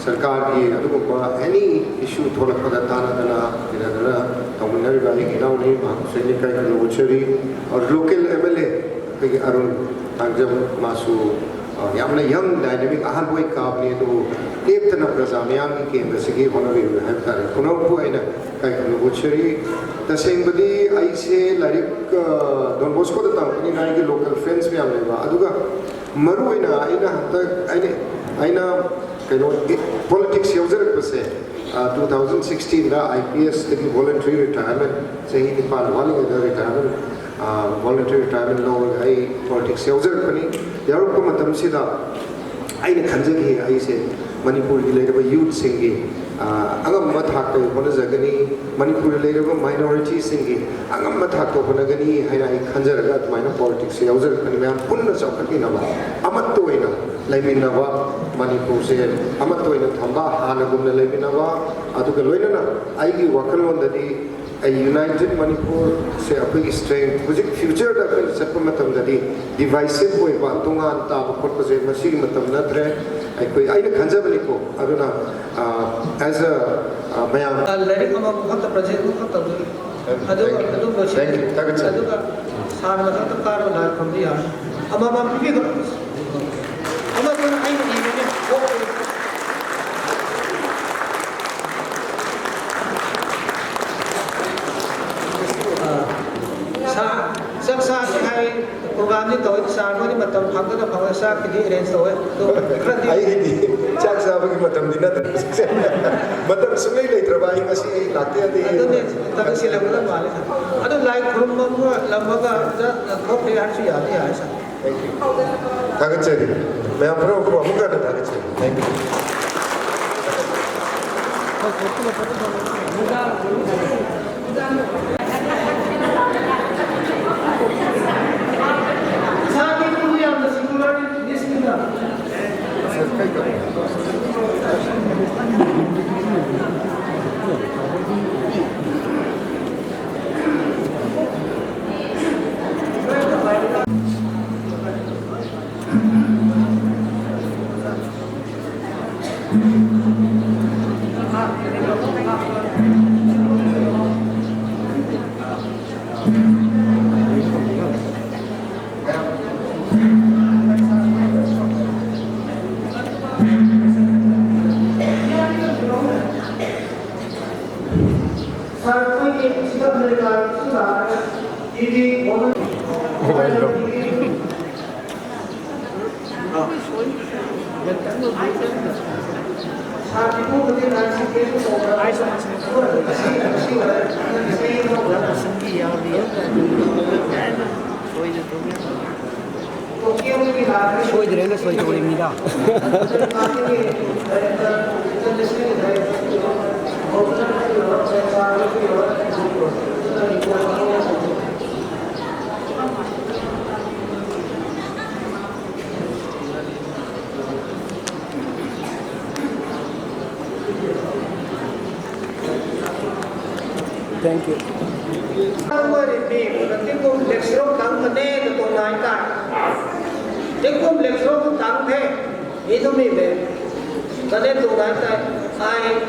ꯁꯔꯀꯥꯔꯒꯤ ꯑꯗꯨꯒꯨꯝꯕ any issue ꯊꯣꯛꯂꯛꯄꯗ ꯇꯥꯟꯅꯗꯅ ꯇꯤꯟꯅꯗꯅ ꯇꯧꯃꯤꯟꯅꯔꯤꯕ ꯑꯩꯒꯤ ꯏꯅꯥꯎꯅꯤ, ꯃꯍꯥꯛꯄꯨꯁꯨ ꯑꯩꯅ ꯏꯀꯥꯏ ꯈꯨꯝꯅꯕ ꯎꯠꯆꯔꯤ꯫ ꯑꯗꯨꯒ local M L A ꯑꯩꯈꯣꯏꯒꯤ ꯑꯔꯨꯟ ꯊꯥꯡꯖꯝ, ꯃꯥꯁꯨ, ꯑ, ꯌꯥꯝꯅ young dynamic ꯑꯍꯥꯟꯕ ꯑꯣꯏ ꯀꯥꯕꯅꯤ, ꯑꯗꯨꯕꯨ ꯂꯦꯞꯇꯅ ꯄ꯭ꯔꯖꯥ ꯃꯤꯌꯥꯝꯒꯤ ꯀꯦꯟꯗ꯭ꯔꯁꯤꯒꯤ ꯍꯣꯠꯅꯕꯤꯕꯅꯤ ꯍꯥꯏꯕ ꯇꯥꯔꯦ꯫ ꯄꯨꯝꯅꯃꯛꯄꯨ ꯑꯩꯅ ꯏꯀꯥꯏ ꯈꯨꯝꯅꯕ ꯎꯠꯆꯔꯤ꯫ ꯇꯁꯦꯡꯕꯗꯤ ꯑꯩꯁꯦ ꯂꯥꯏꯔꯤꯛ, ꯑ, Don Bosco ꯗ ꯇꯝꯂꯛꯄꯅꯤꯅ ꯑꯩꯒꯤ local friends ꯃꯌꯥꯝ ꯂꯩꯕ, ꯑꯗꯨꯒ ꯃꯔꯨꯑꯣꯏꯅ ꯑꯩꯅ ꯍꯟꯗꯛ ꯑꯩꯅ, ꯑꯩꯅ ꯀꯩꯅꯣ, politics ꯌꯥꯎꯖꯔꯛꯄꯁꯦ, ꯑ, two thousand sixteen ꯗ I P S ꯇꯒꯤ voluntary retirement, ꯆꯍꯤ ꯅꯤꯄꯥꯟ ꯋꯥꯠꯂꯤꯉꯩꯗ retirement, ꯑ, voluntary retirement ꯂꯧꯔꯒ ꯑꯩ politics ꯌꯥꯎꯖꯔꯛꯄꯅꯤ꯫ ꯌꯥꯎꯔꯛꯄ ꯃꯇꯝꯁꯤꯗ ꯑꯩꯅ ꯈꯟꯖꯈꯤ, ꯑꯩꯁꯦ ꯃꯅꯤꯄꯨꯔꯒꯤ ꯂꯩꯔꯤꯕ youth ꯁꯤꯡꯒꯤ, ꯑ, ꯑꯉꯝꯕ ꯊꯥꯛꯇ ꯍꯣꯠꯅꯖꯒꯅꯤ, ꯃꯅꯤꯄꯨꯔꯗ ꯂꯩꯔꯤꯕ minority ꯁꯤꯡꯒꯤ ꯑꯉꯝꯕ ꯊꯥꯛꯇ ꯍꯣꯠꯅꯒꯅꯤ ꯍꯥꯏꯅ ꯑꯩ ꯈꯟꯖꯔꯒ ꯑꯗꯨꯃꯥꯏꯅ politics ꯁꯦ ꯌꯥꯎꯖꯔꯛꯄꯅꯤ꯫ ꯃꯌꯥꯝ ꯄꯨꯟꯅ ꯆꯥꯎꯈꯠꯃꯤꯟꯅꯕ, ꯑꯃꯠꯇ ꯑꯣꯏꯅ ꯂꯩꯃꯤꯟꯅꯕ, ꯃꯅꯤꯄꯨꯔꯁꯦ ꯑꯃꯠꯇ ꯑꯣꯏꯅ ꯊꯝꯕ, ꯍꯥꯟꯅꯒꯨꯝꯅ ꯂꯩꯃꯤꯟꯅꯕ, ꯑꯗꯨꯒ ꯂꯣꯏꯅꯅ ꯑꯩꯒꯤ ꯋꯥꯈꯜꯂꯣꯟꯗꯗꯤ A united Manipur se ꯑꯩꯈꯣꯏꯒꯤ strength, ꯍꯧꯖꯤꯛ future ꯗ ꯑꯩꯈꯣꯏꯅ ꯆꯠꯄ ꯃꯇꯝꯗꯗꯤ divisive ꯑꯣꯏꯕ, ꯇꯣꯉꯥꯟ ꯇꯥꯕ ꯈꯣꯠꯄꯁꯦ ꯃꯁꯤꯒꯤ ꯃꯇꯝ ꯅꯠꯇ꯭ꯔꯦ꯫ ꯑꯩꯈꯣꯏ, ꯑꯩꯅ ꯈꯟꯖꯕꯅꯤꯀꯣ, ꯑꯗꯨꯅ, ꯑ, as a, ꯑ, ꯃꯌꯥꯝ ꯂꯥꯏꯔꯤꯛ ꯑꯃꯃꯝ ꯈꯛꯇ present ꯑꯃꯈꯛ ꯇꯧꯖꯒꯦ꯫ ꯑꯗꯨꯒ Thank you. ꯑꯗꯨꯝ ꯂꯣꯏꯁꯤꯟ-, Thank you. ꯊꯥꯒꯠꯆꯔꯤ꯫ ꯑꯗꯨꯒ ꯁꯥꯔ ꯃꯊꯛꯇ ꯀꯥꯔꯒ ꯂꯥꯏ ꯈꯨꯔꯨꯝꯕ ꯌꯥꯔꯦ꯫ ꯑꯃꯃꯝ ꯄꯤꯕꯤꯈ꯭ꯔꯣ꯫ ꯑꯃꯗꯨꯅ ꯑꯩꯅ ꯏꯕꯅꯦ꯫ ꯑ, ꯁꯥ-, ꯆꯥꯛ ꯆꯥꯁꯤ ꯍꯥꯏ꯫ Program ꯗꯤ ꯇꯧꯋꯦ, ꯁꯥꯔ ꯈꯣꯏꯗꯤ ꯃꯇꯝ ꯐꯪꯒꯗ ꯐꯪꯒꯗ ꯆꯥꯛꯀꯤꯗꯤ arrange ꯇꯧꯋꯦ꯫ ꯑꯗꯣ ꯈꯔꯗꯤ ꯑꯩꯒꯤꯗꯤ ꯆꯥꯛ ꯆꯥꯕꯒꯤ ꯃꯇꯝꯗꯤ ꯅꯠꯇ꯭ꯔꯦ꯫ ꯃꯇꯝ ꯁꯨꯡꯂꯩ ꯂꯩꯇ꯭ꯔꯕ ꯑꯩ ꯉꯁꯤ ꯑꯩ ꯂꯥꯛꯀꯦ ꯍꯥꯏꯗꯤ ꯑꯗꯨꯅꯦ, ꯃꯇꯝ ꯁꯤꯜꯂꯝꯒꯗꯕ ꯃꯥꯜꯂꯦ, ꯁꯥꯔ꯫ ꯑꯗꯣ ꯂꯥꯏ ꯈꯨꯔꯨꯝꯕ ꯑꯃꯒ ꯂꯝꯃꯒ ꯊꯣꯛꯈ꯭ꯔꯦ ꯍꯥꯏꯔꯁꯨ ꯌꯥꯗꯤ ꯌꯥꯏ, ꯁꯥꯔ꯫ Thank you. ꯊꯥꯒꯠꯆꯔꯤ꯫ ꯃꯌꯥꯝ ꯄꯨꯝꯅꯃꯛꯄꯨ ꯑꯃꯨꯛ ꯍꯟꯅ ꯊꯥꯒꯠꯆꯔꯤ꯫ Thank you. ꯁꯣꯏꯗ꯭ꯔꯦꯅ ꯁꯣꯏ ꯇꯧꯔꯤꯕꯅꯤꯗ꯫ Thank you. Tingkum lecture tang kane na tuang nai ta. Tingkum lecture tang the. Ni tu mi me. Kane tuang nai ta. Ai.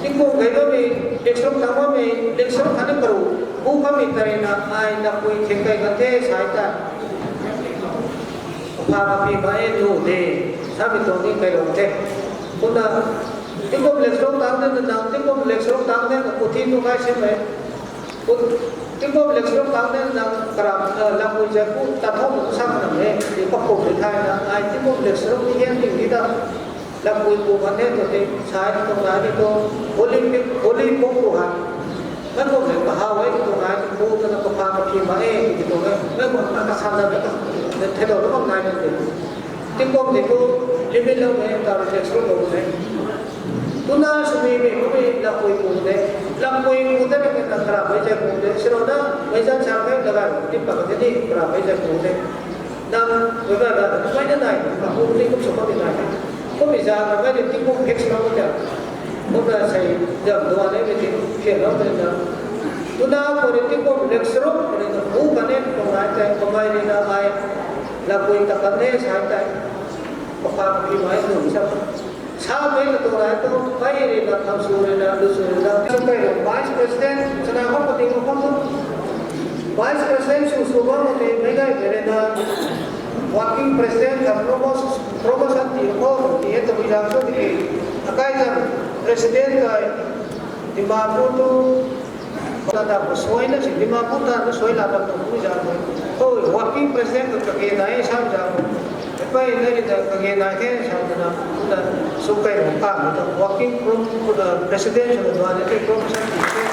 Tingkum kai ba mi, lecture tang ba mi, lecture khat ni karu. Bu kami tarina ai na pui thek kai kate sai ta. Pha kapi ba e lu de, sa mi tuang ni kai lou the. Kumna, tingkum lecture tang de na, tingkum lecture tang de na, kuthi tu kai se me. Kut, tingkum lecture tang de na, karam, eh, lam ui je ku, ta thok ku sa na me, di pa ku di thai na, ai tingkum lecture ni hian ding di da. Lam ui ku kan de tu te, sai tu na ni tu, holy, holy ku ku ha. Mei kum le kahaw e, tu nai tu pu tu na kapha kapi ma e, ti tu e. Mei kum na kasan na, na thei dou na bam nai na ti. Tingkum ti tu, limit lou e, ta reflex lou lou e. Tu na sumi mi, kumi lapui pu de. Lapui pu de, na kara mei jai pu de. Siro na, mei jan sa mei, na ga, ti pa ka de ni, kara mei jai pu de. Nang, mei ba ga, mei na nai, na pu de kum sa ka de nai. Kumi za, na mei de tingkum fix lou de. Kumna sei zam duan e mei ti phian lou twna. Tuna khou rui tingkum lecture khou rui na bu kan e tuang nai tei, kamei rui na ai, lapui ta kan e sai tei. Kapha kapi mai lum sa. Sa mei na tuang nai tu, mei rui na, tham su rui na, lu su rui na, tingkum kai rui Vice President, sana khou pating khou khou. Vice President su su bam khou ti, mei gay mei rui na, Working President ka promotion, promotion ti khou ti e tabui zang sw tiki. Akai zang President kai Dimapur tu, ta ta khou suai na si, Dimapur ta ta suai la ta tu pui zang sw. Khou Working President ka kage nai sam zang sw. Pai na ri ta kage nai the sam ta na, ta sw kai na ka na ta Working Pro-, President sw na duan ni te promotion ti e.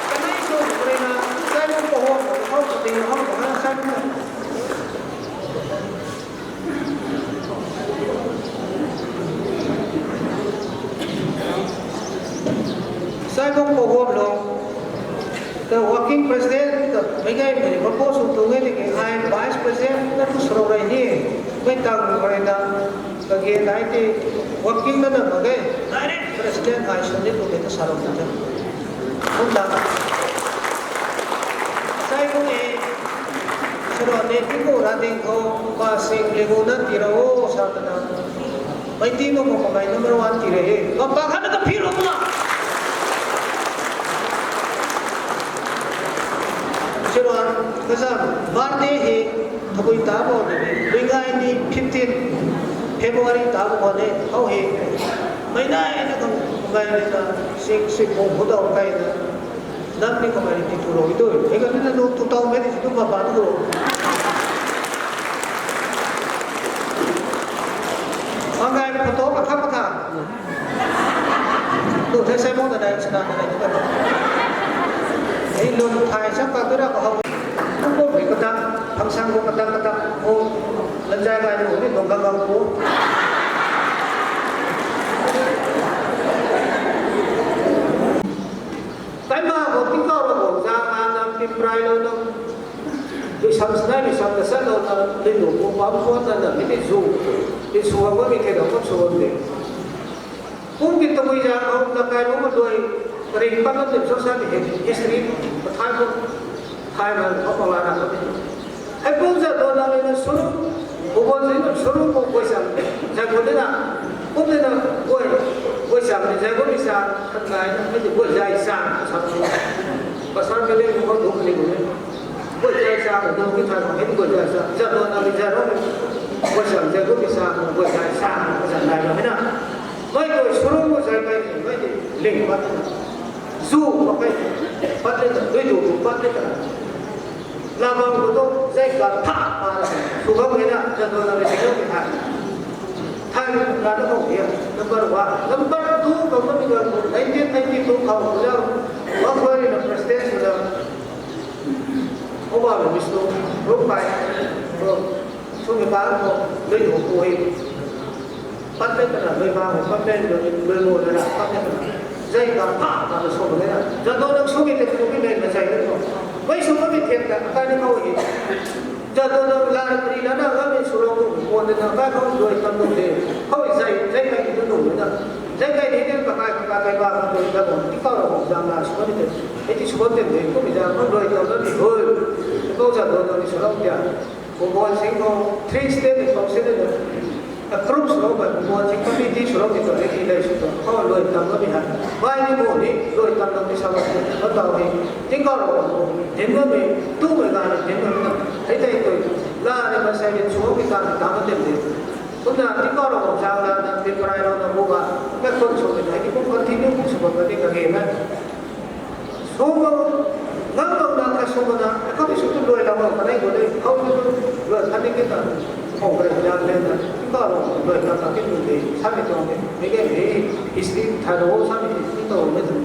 Kanei sw rui na, sai mo ko ho, ho ko ti ho ko na sai mo. Sai bam khou guam lou. Ta Working President ta mei gay mei ni mapo sw tu nge tiki ai Vice President na tu srou rei ni. Mei tang rei na kage nai ti Working na na mak ge. Direct President ai sw ni tu ke ta sa lou ta. Kumna, sai kum e, siro ne tiku ra ding khou, pa sing le gu na ti ra o sa ta na. Mei ti ma ko kamei number one ti re he. Ka pa khat na ka phir o kumna. Siro, kasa birthday he, thabui ta bo de, lui ngai ni fifteen February ta bo ne, hau he. Mei nai na kang, kamei na, sing sing mo hu dau kai na. Nang ni kamei ni tiku ro i tu. Hei ka ni na nu tu tau mei ni tu ma ba tu ro. Angai photo ka thak ka tha. Tu thei sai mo na dai chana na dai tu ka. Hei lun thai sa ka tu ra ka hau. Ku ko hei ka ta, phang sang ko ka ta ka ta. O, lan jai bai tu ni dong ka ka ko. Kaima khou tingkauh ra khou zang na nam tin prai lou nam. Lui sam sinai lui sam ta sa lou nam, lui lu khou pam khou na nam, mi ti zu. Ti suan khou mi thei lou khou suan de. Kum ki tabui zang khou na kai lou ma lui, ring pat na tim so sa mi hei, history, pathai khou, thai na khou pala na khou. Hei kum zat dona le na suru, bu bon zin na suru bu guay sam, zat kum de na, kum de na guay, guay sam ni zat kum ni sa, khat ngai na, hei ti guay zai sa, sa. Pasar ke le bu bon du ni bu ni. Guay zai sa, bu ni sa, hei ti guay zai sa, zat dona le zat kum ni, guay sam zat kum ni sa, guay zai sa, zat nai na, hei na. Mei tu suru bu zai kai, mei ti ling pat na. Zu, pakai, pat le ta, lui du, pat le ta. Lamang khou tu, zai ka tha, pa, sugam hei na, zat dona le zat kum ni tha. Thai na na khou hia, number one. Number two, khou na mi ga khou, nineteen ninety-two khou, khou zau, Macquarie na president sw zau. Obama Wisnu, Rupai, khou, sw mi pa khou, lui du khou hei. Pat le ta na, lui pa khou, pat le, lui, lui mo le na, pat le ta na. Zai ka tha, pa na sw le na. Zat dona sw mi te, sw mi le na zai le khou. Mei sw mi the ta, kai ni khou hei. Zat dona la ri la na, la mi sw lou tu, mo de na, kai khou lui tam lu de. Khou zai, zai kai ni tu lu na. Zai kai ni de, ka kai, ka kai ba, ka kai ba, tingkauh ra khou zang na, sw ni de. Hei ti sw ni de, kum mi zang, kum lui tam na ni, hui. Khou zat dona ni sw lou de. Bhagwan Singh khou three state khou se de na. Approve sw lou ba, Bhagwan Singh committee sw lou ni tu, hei ti dai sw tu. Khou lui tam na ni ha. Bai ni bu ni, lui tam na ni sa ba, ba tau ni. Tingkauh ra khou, din na mi, tu mei ga ni, din na mi na. Hei tei tu, la ni ba sai ni sw lou ni ta, ta ma tem de. Kumna tingkauh ra khou zang na, na, tin prai lou na bu ga, ka kon sw ni, hei ti kum continue sw ba, ka ni ka ge na. Sw bam, ngam bam na, ka sw bam na, ka bi sw tu lui lam bam, ka nai gu de, khou tu lui khat ni ki ta, khou ka lam le na, tingkauh ra lui lam na ki tu de, sa mi tuang de, mi ge de, history tha ro, sa mi tu, tu ro me tu.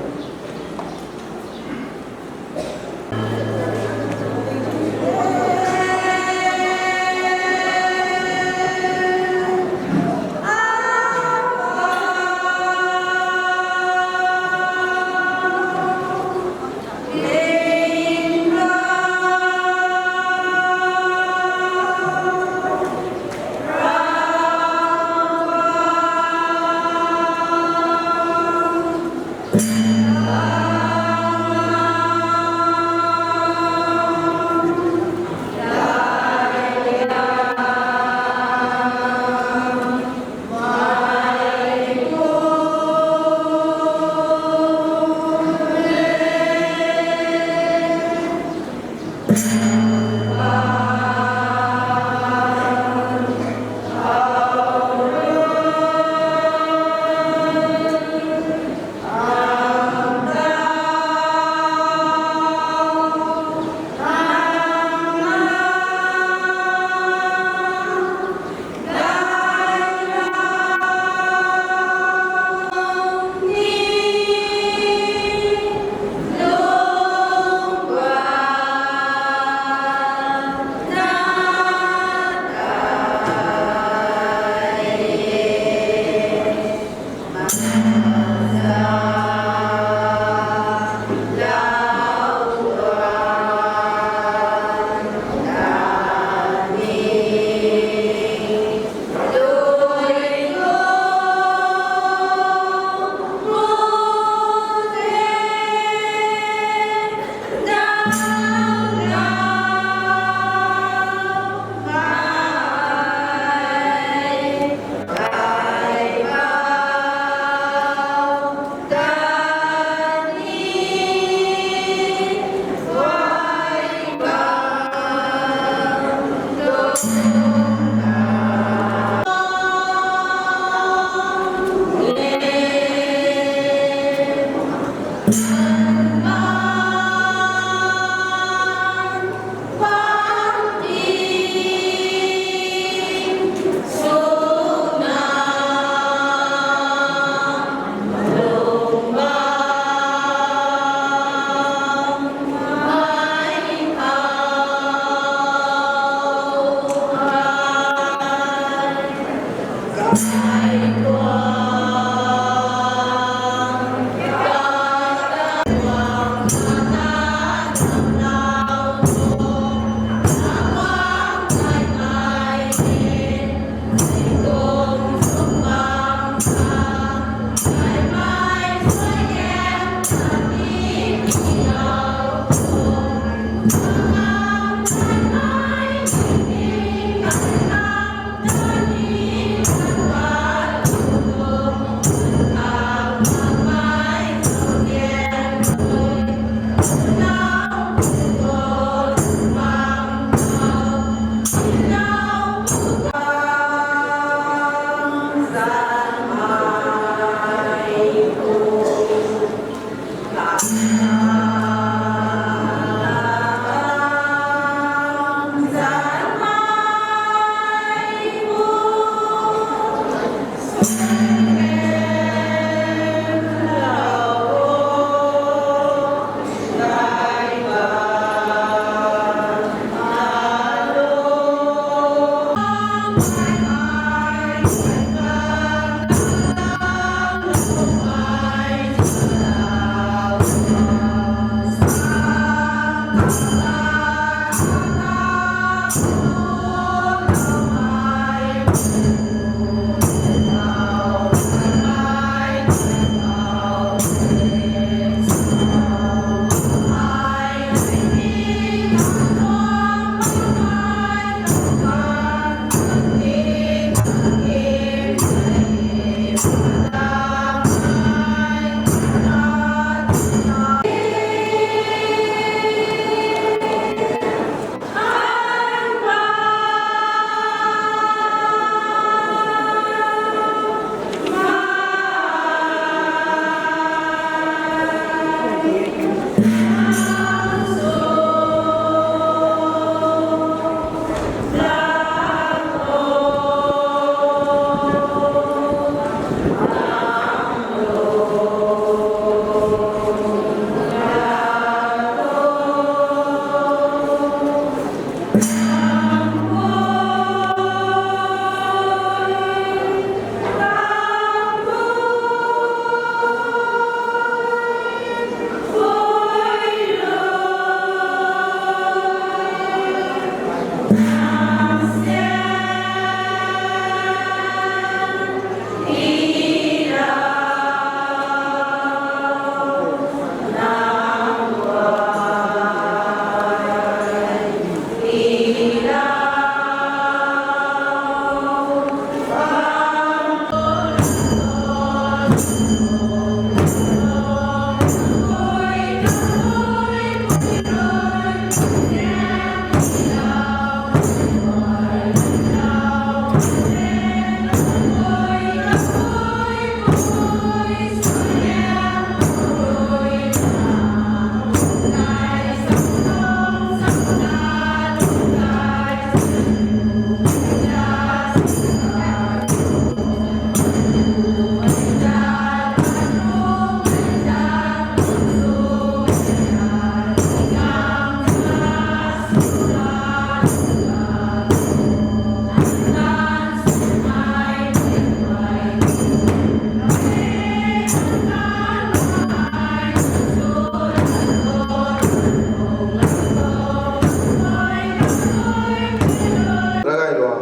Ragailua,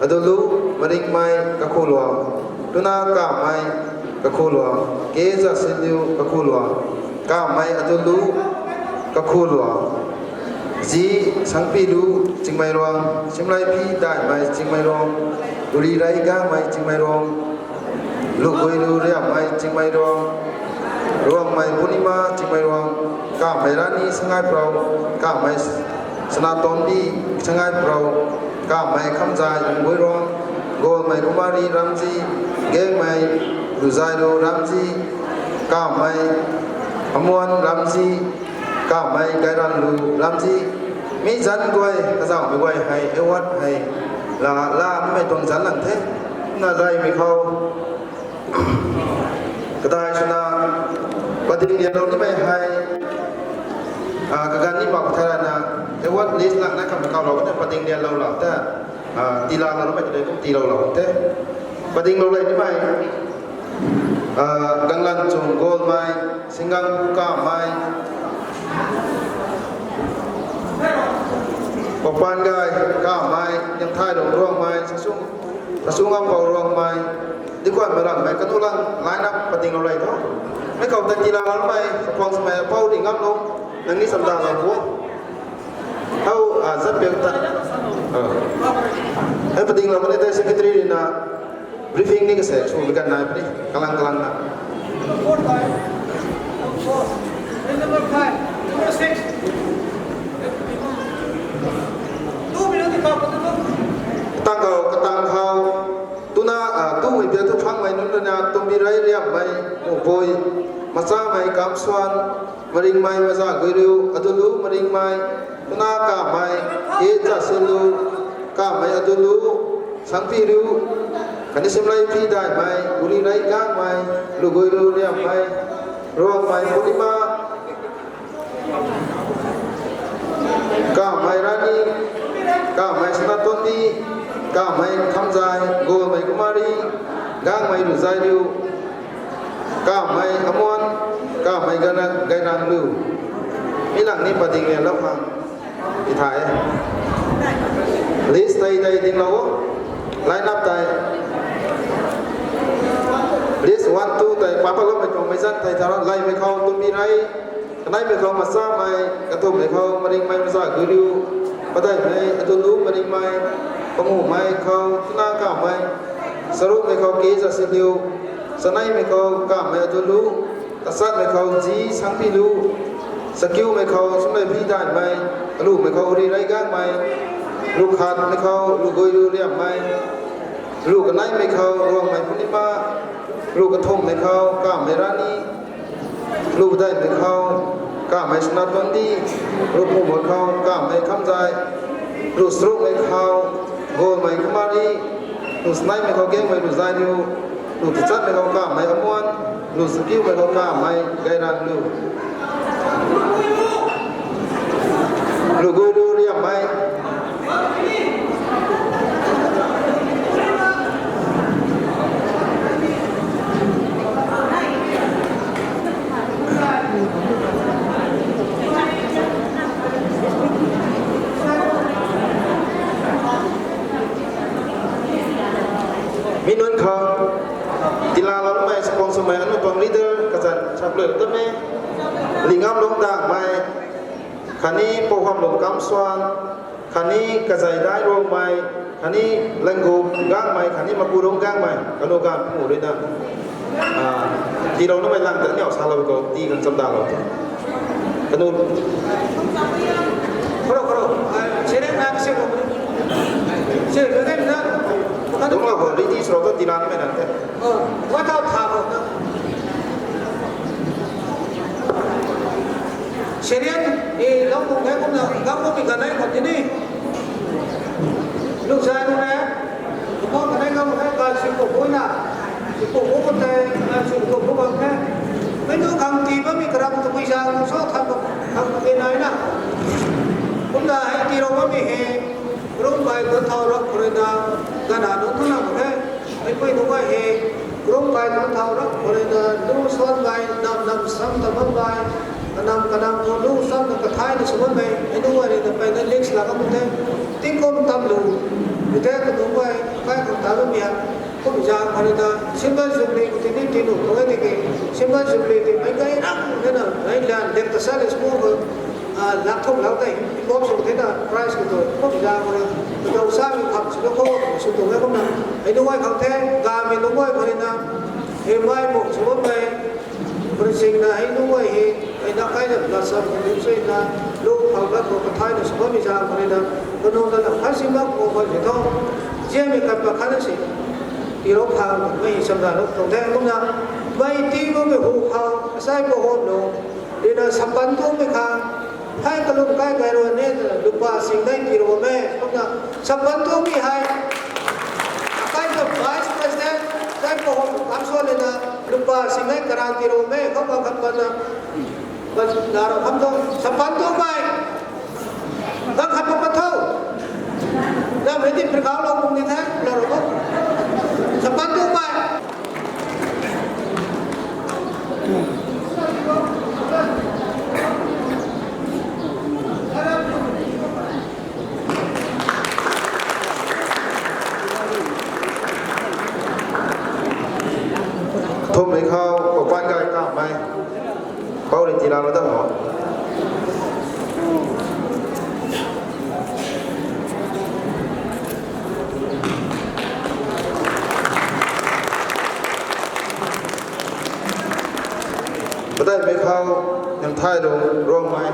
Adulu Maringmei Kakhulua, Tuna Kamei Kakhulua, K Zasinliu Kakhulua, Kamei Adulu Kakhulua, Zi Sangpilu Chingmeiruang, Simlaipi Daimei Chingmeiruang, Uri Raigamei Chingmeiruang, Luguilu Riammei Chingmeiruang, Ruangmei Purnima Chingmeiruang, Kamei Rani Sangaiprou, Kamei Sanatonbi Sangaiprou, Kamei Khamzai Lungbuiruang, Golmei Kumari Ramzi, Gengmei Luzailu Ramzi, Kamei Amuan Ramzi, Kamei Gairanlu Ramzi, mi zanc guay, kazauhmei guay hei, award hei, la, la, mei tuang zanc lang the, na laymei khou. Kadai swna, pading lianlou nimei hei, ah, kaganv ni mak thai rana, award list lang na kam kaulou, pading lianlou la ta, ah, tiilalou nimei tei kum tiilou lou the. Pading lou lei nimei, ah, Ganglan Chung Golmei, Singgang Kamei, Papan Gai Kamei, Niamthai Lung Ruangmei, Sasung, Sasung Ngampou Ruangmei, Dikhuan Marangmei, kanu lang line up pading lou lei tho. Mei khou ta tiilalou mei, Sakhwang Swmei, Pou Ri Ngamlung, nang ni chamdalou bo. Lo mani tei secretary rui na briefing ni kasek sw bigan nai puni kalang kalang na. Katang khou, katang khou. Tuna, ah, tumei bia tu phangmei nunc rui na Tumbi Rei Riammei, Mupui, Machamei Kamsuan, Maringmei Maza Guiriu, Adulu Maringmei, Tuna Kamei, Ke Chasilu, Kamei Adulu, Sangpi Riu, khatni Simlei Pi Daimei, Uri Rei Gangmei, Lugui Riu Riammei, Ruangmei Purnima, Kamei Rani, Kamei Sanatondi, Kamei Khamzai, Golmei Kumari, Gangmei Ruzai Riu, Kamei Amuan, Kamei Gana-, Gairang Lu. Mi lang ni pading e lou khang. Itha e. List tei tei ding lou o. Line up tei. List one, two tei papa lou mei tuang mei zan tei tha ro. Laimei khou Tumbi Rei. Kaneimei khou Machamei, kathumhmei khou Maringmei Maza Guiriu, Padaimei Adulu Maringmei, Pangumei khou Tuna Kamei, Charukmei khou Ke Chasilu, Chaneimei khou Kamei Adulu, Tachatmei khou Ji Sangpilu, Chakiumei khou Simlei Pi Daimei, Kalumei khou Uri Rei Gangmei, Lukhatmei khou Lugui Riu Riammei, Lu kaneimei khou Ruangmei Purnima, lu kathumhmei khou Kamei Rani, lu daihmei khou Kamei Sanatondi, lu pumhmei khou Kamei Khamzai, lu charukmei khou Golmei Kumari, lu chaneimei khou Gangmei Ruzai Riu, lu tachatmei khou Kamei Amuan, lu chakiumei khou Kamei Gairang Lu. Lugui Riu Riammei. Mi nunc khou tiilalou mei sponsormei aniu tuang leader kazanc chaplou ta me, Lingamlung Dangmei, khatni Pouhamlung Kamsuan, khatni Kazei Dai Ruangmei, khatni Langgup Gangmei, khatni Makurung Gangmei, kanu ganv phu rui na, ah, tiilou namei lang ta niw salou khou tii khang chamdalou the. Kanu. Khoro, khoro. Ah, seren na se ko. Se ko den na. Dungclou khou ready swlou ta tiilan mei lang the. Oh, what out ha ko. Seren, e, lou kum the kumna, gam kummei kanei khou tini. Lungzai nunc e, kumna kanei gam the, ka singkuk buna, singkuk bu khou tei, ka singkuk bu bam the. Mei nu khang tii bammei karam tabui zang, so khang, khang tabui nai na. Kumna hei tiilou bammei hei, Kurumkai tu thau rak khou rui na, gana nunc thu na mak khe. Meipui nunc guay hei, Kurumkai tu thau rak khou rui na, lu suan bai, nam nam sam ta bam bai, kanam kanam khou lu sam na kathai na sw bammei, hei nunc guay rui na peyna list la kan the. Tingkum tam lu, mi the kanunc guay, kai khou ta bammei ha. Kum zang khou rui na, Silver Jubilee khou tini tinu khou e tiki, Silver Jubilee ti meic gay ram the na, meic lan dek ta sa le school khou, ah, lak thum lak tei involve sw the na, prize khou tu, kum zang khou rui, kadau sa mi kham sw khou, sw tu e kumna, hei nunc guay khang the, gamei nunc guay khou rui na, hei mei muk sw bammei, Khou rui sing na hei nunc guay hei, hei na kai na lasam khou rui sui na, lu phau lat khou kathai na sw bammei zang khou rui na, kanu na lam khat si mak khou khou si tho, ziamei khat pa khat na si, tiilou khang mei hi chamdalou tuang the kumna, mei tii bammei hu khou, asai Pouham nunc, rui na sapan tuangmei khang, hei kalum kai gay rui ne, lupa sing nai tiilou bam e, kumna, sapan tuangmei hei, akai ta Vice President, asai Pouham Kamsuan rui na, lupa sing nai karan tiilou bam e, khou bang khat pat na, bang na rou kham tho, sapan tuangmei, bang khat pat pat tho, lam hei di phirkau lou kum ni the, la rou khou, sapan tuangmei. Thumhmei khou, Poupan Gay Kamei. Pou rui tiilalou dam o. Nimthailung Rongmei.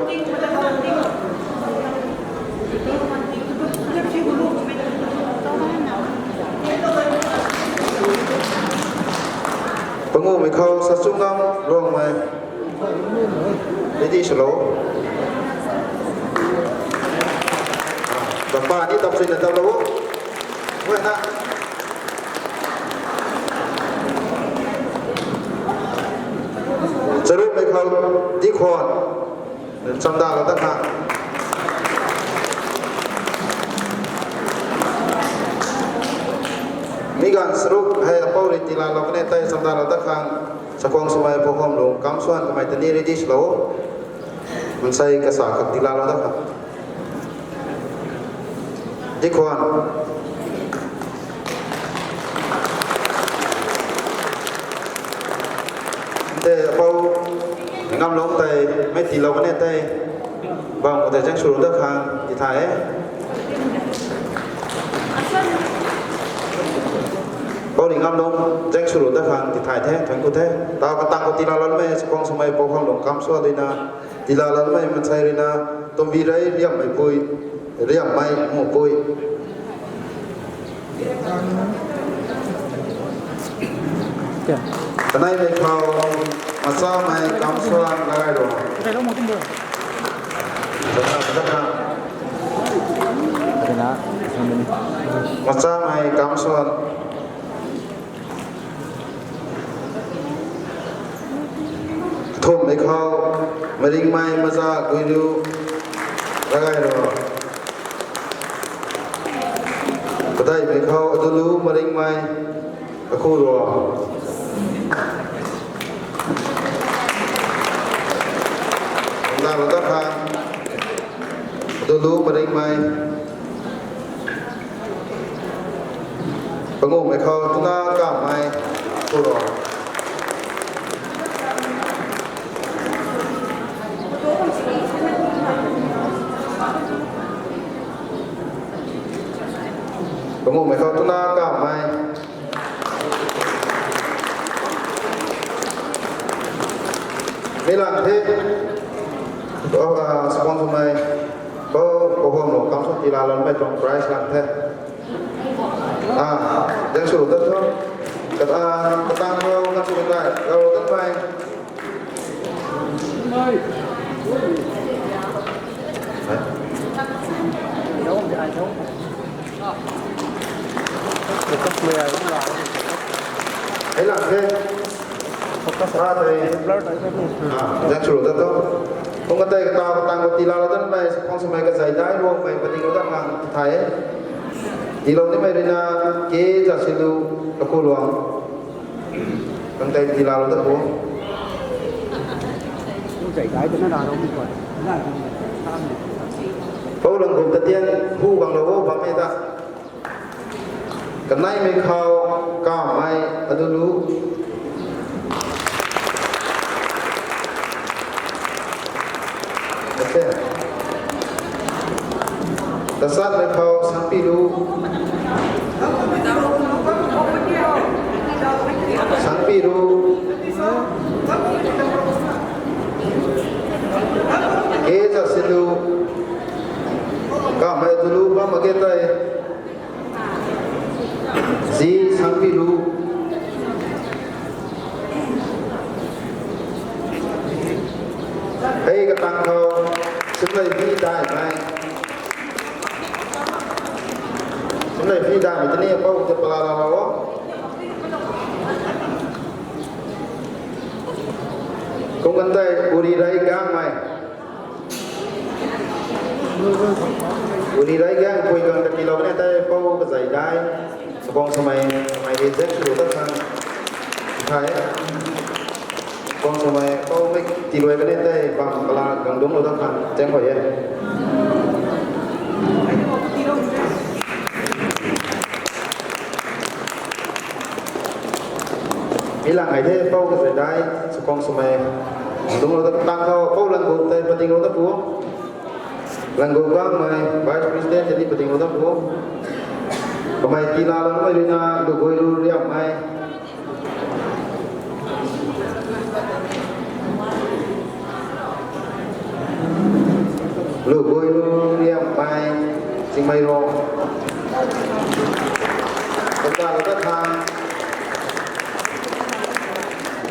Pangumei khou Sachungam Rongmei. Ready swlou. Bangpa ni tam suina tatlou. Wena. Charukmei khou Dikhwan. Chamdalou dat khang. Mi ganv charuk hei apou rui tiilalou kan e tei chamdalou dat khang. Chakhwang swmei Pouhomlung Kamsuan kamei ta ni ready swlou. Mansei kasa khat tiilalou dat khang. Dikhwan. Tei apou Ngamlung tei mei tiilou kan e tei. Bam khou tei zaeng swlou dat khang tithay e. Pou Ngamlung zaeng swlou dat khang tithay the, thank you the. Tau katang khou tiilaloumei Chakhwang swmei Pouhomlung Kamsuan ruina, tiilaloumei mansei ruina, Tumbi Rei Riammeipui, Riammei Mupui. Kaneimei khou Machamei Kamsuan Lagailung. Machamei Kamsuan. Kathumhmei khou Maringmei Maza Guilu Lagailung. Kadeihmei khou Adulu Maringmei Kakhulo. Nalou dat khang Adulu Maringmei. Pangumei khou Tuna Kamei Kakhulo. Pangumei khou Tuna Kamei. Mi lang the. Chakhwang swmei Pouhomlung Kamsuan tiilaloumei tuang prize lang the. Zaeng swlou dat tho. Katang khou kan sw dai lou datmei. Hei lang the. Sa tei. Zaeng swlou dat tho. Kum katei katau katang khou tiilalou datmei Chakhwang swmei Kazaidai Ruangmei patinglou dat khang tithay e. Tiilou nimei ruina K Zasilu Kakhulo. Kang tei tiilalou dat khou. Pou Langkum ta tian hu ganglou o bammei ta. Kaneimei khou Kamei Adulu. Tachatmei khou Sangpilu. Sangpilu. K Zasilu. Kamei Adulu bam mak ge tei. Zi Sangpilu. Hei katang khou Simlei Phi Daimei. Simlei Phi Daimei tini apou ta palalalou o. Kum kan tei Uri Rei Gangmei. Uri Rei Gangpui kang ta tiilou kan e tei Pou Kazaidai. Chakhwang swmei mei reject swlou dat khang tithay. Chakhwang swmei Pou mei tiilou kan e tei bam kala gang dungclou dat khang zaeng kho e. Mi lang hei the Pou Kazaidai, Chakhwang swmei. Dungclou dat tang khou Pou Langgu tei patinglou dat pu. Langgu Gangmei, Vice President tei ni patinglou dat pu. Kamei tiilaloumei ruina Luguilu Riammei. Luguilu Riammei, Chingmei Rong. Kata lou ta khang,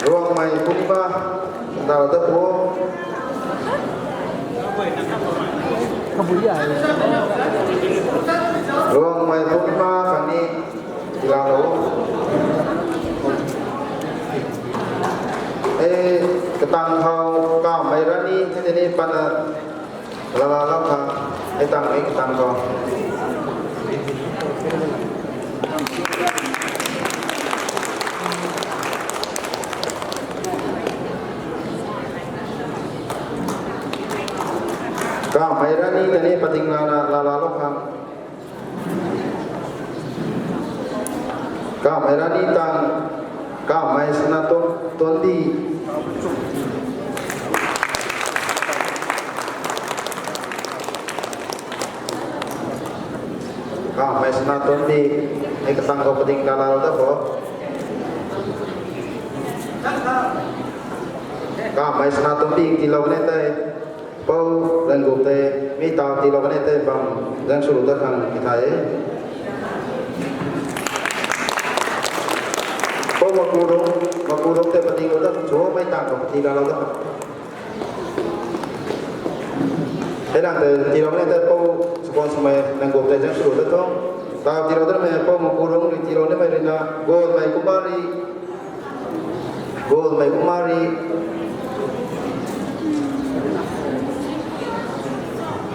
Ruangmei Pungpa, kata lou ta pu. Ruangmei Pungpa khatni, tiiloulou. E, katang khou Kamei Rani, tini pana, laalalou khang, e tang e katang khou. Kamei Rani tini pating lana laalalou khang. Kamei Rani tang, Kamei Sanaton, Tonbi. Kamei Sanatonbi, e katang khou pating laalalou ta khou. Kamei Sanatonbi tiilou ni tei. Pou Ranggup tei, mi taw tiilou kan e tei bam, zaeng swlou dat khang ti thay e. Pou Makurung, Makurung tei pating lou dat, chumei tang khou pating laalou dat. Hei lang tei tiilou kan e tei Pou Sukon Swmei Ranggup tei zaeng swlou dat tho. Taw tiilou datmei Pou Makurung rui tiilou nimei ruina, Golmei Kumari, Golmei Kumari.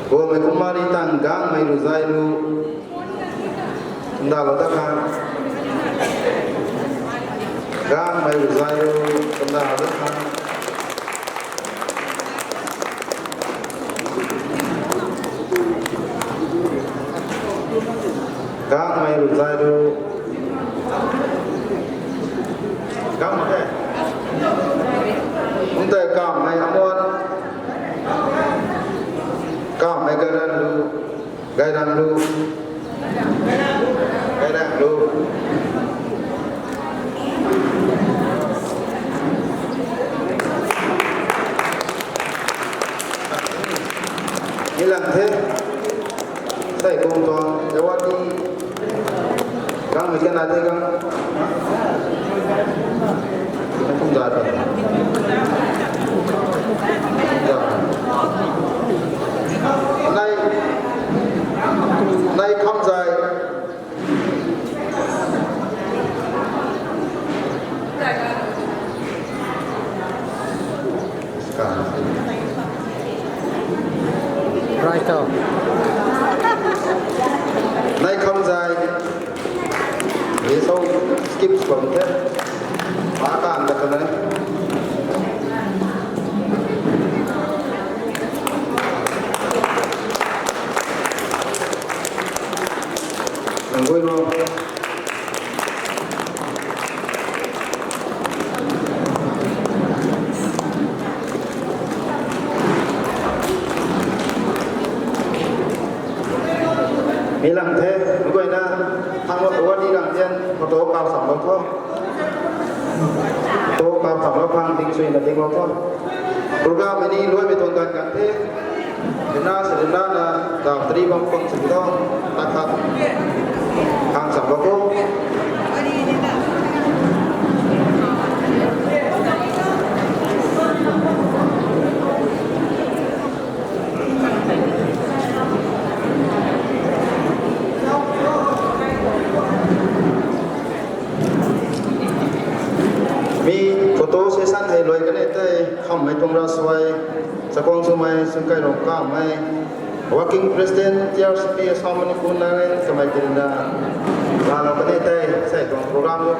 Golmei Kumari tang Gangmei Ruzailu. Kumdalou dat khang. Gangmei Ruzailu, kumdalou dat khang. Gangmei Ruzailu. Gangmei. Kum tei Kamei Amuan. Kamei Gairanlu. Gairanlu. Gairanlu. Mi lang the. Sai kum tuang, Jawati. Gangmei kena the gang. Kum zat. Nai, nai kham zai. Right o. Nai kham zai. Ye so skip swam the. Pa kan da kan nai. Nang gui lo. Mi lang the, mi guayna, thang lo tuwa di lang tian, photo kau sam lo tho. Photo kau sam lo phang ding sui na ding lo tho. Program ni luai mi tuang gan kan the. Rina se rina na, dam tri bam khun sing tho. Tak tak. Khang sam lo tho. Mi photo session hei luai kan e tei, khammei tuang ra suai, Chakhwang Swmei, Sungkai Rongkamei, Working President, T R C P, Assam Manipur Nagaland, kamei tina, laalou kan e tei, sai tuang program lo.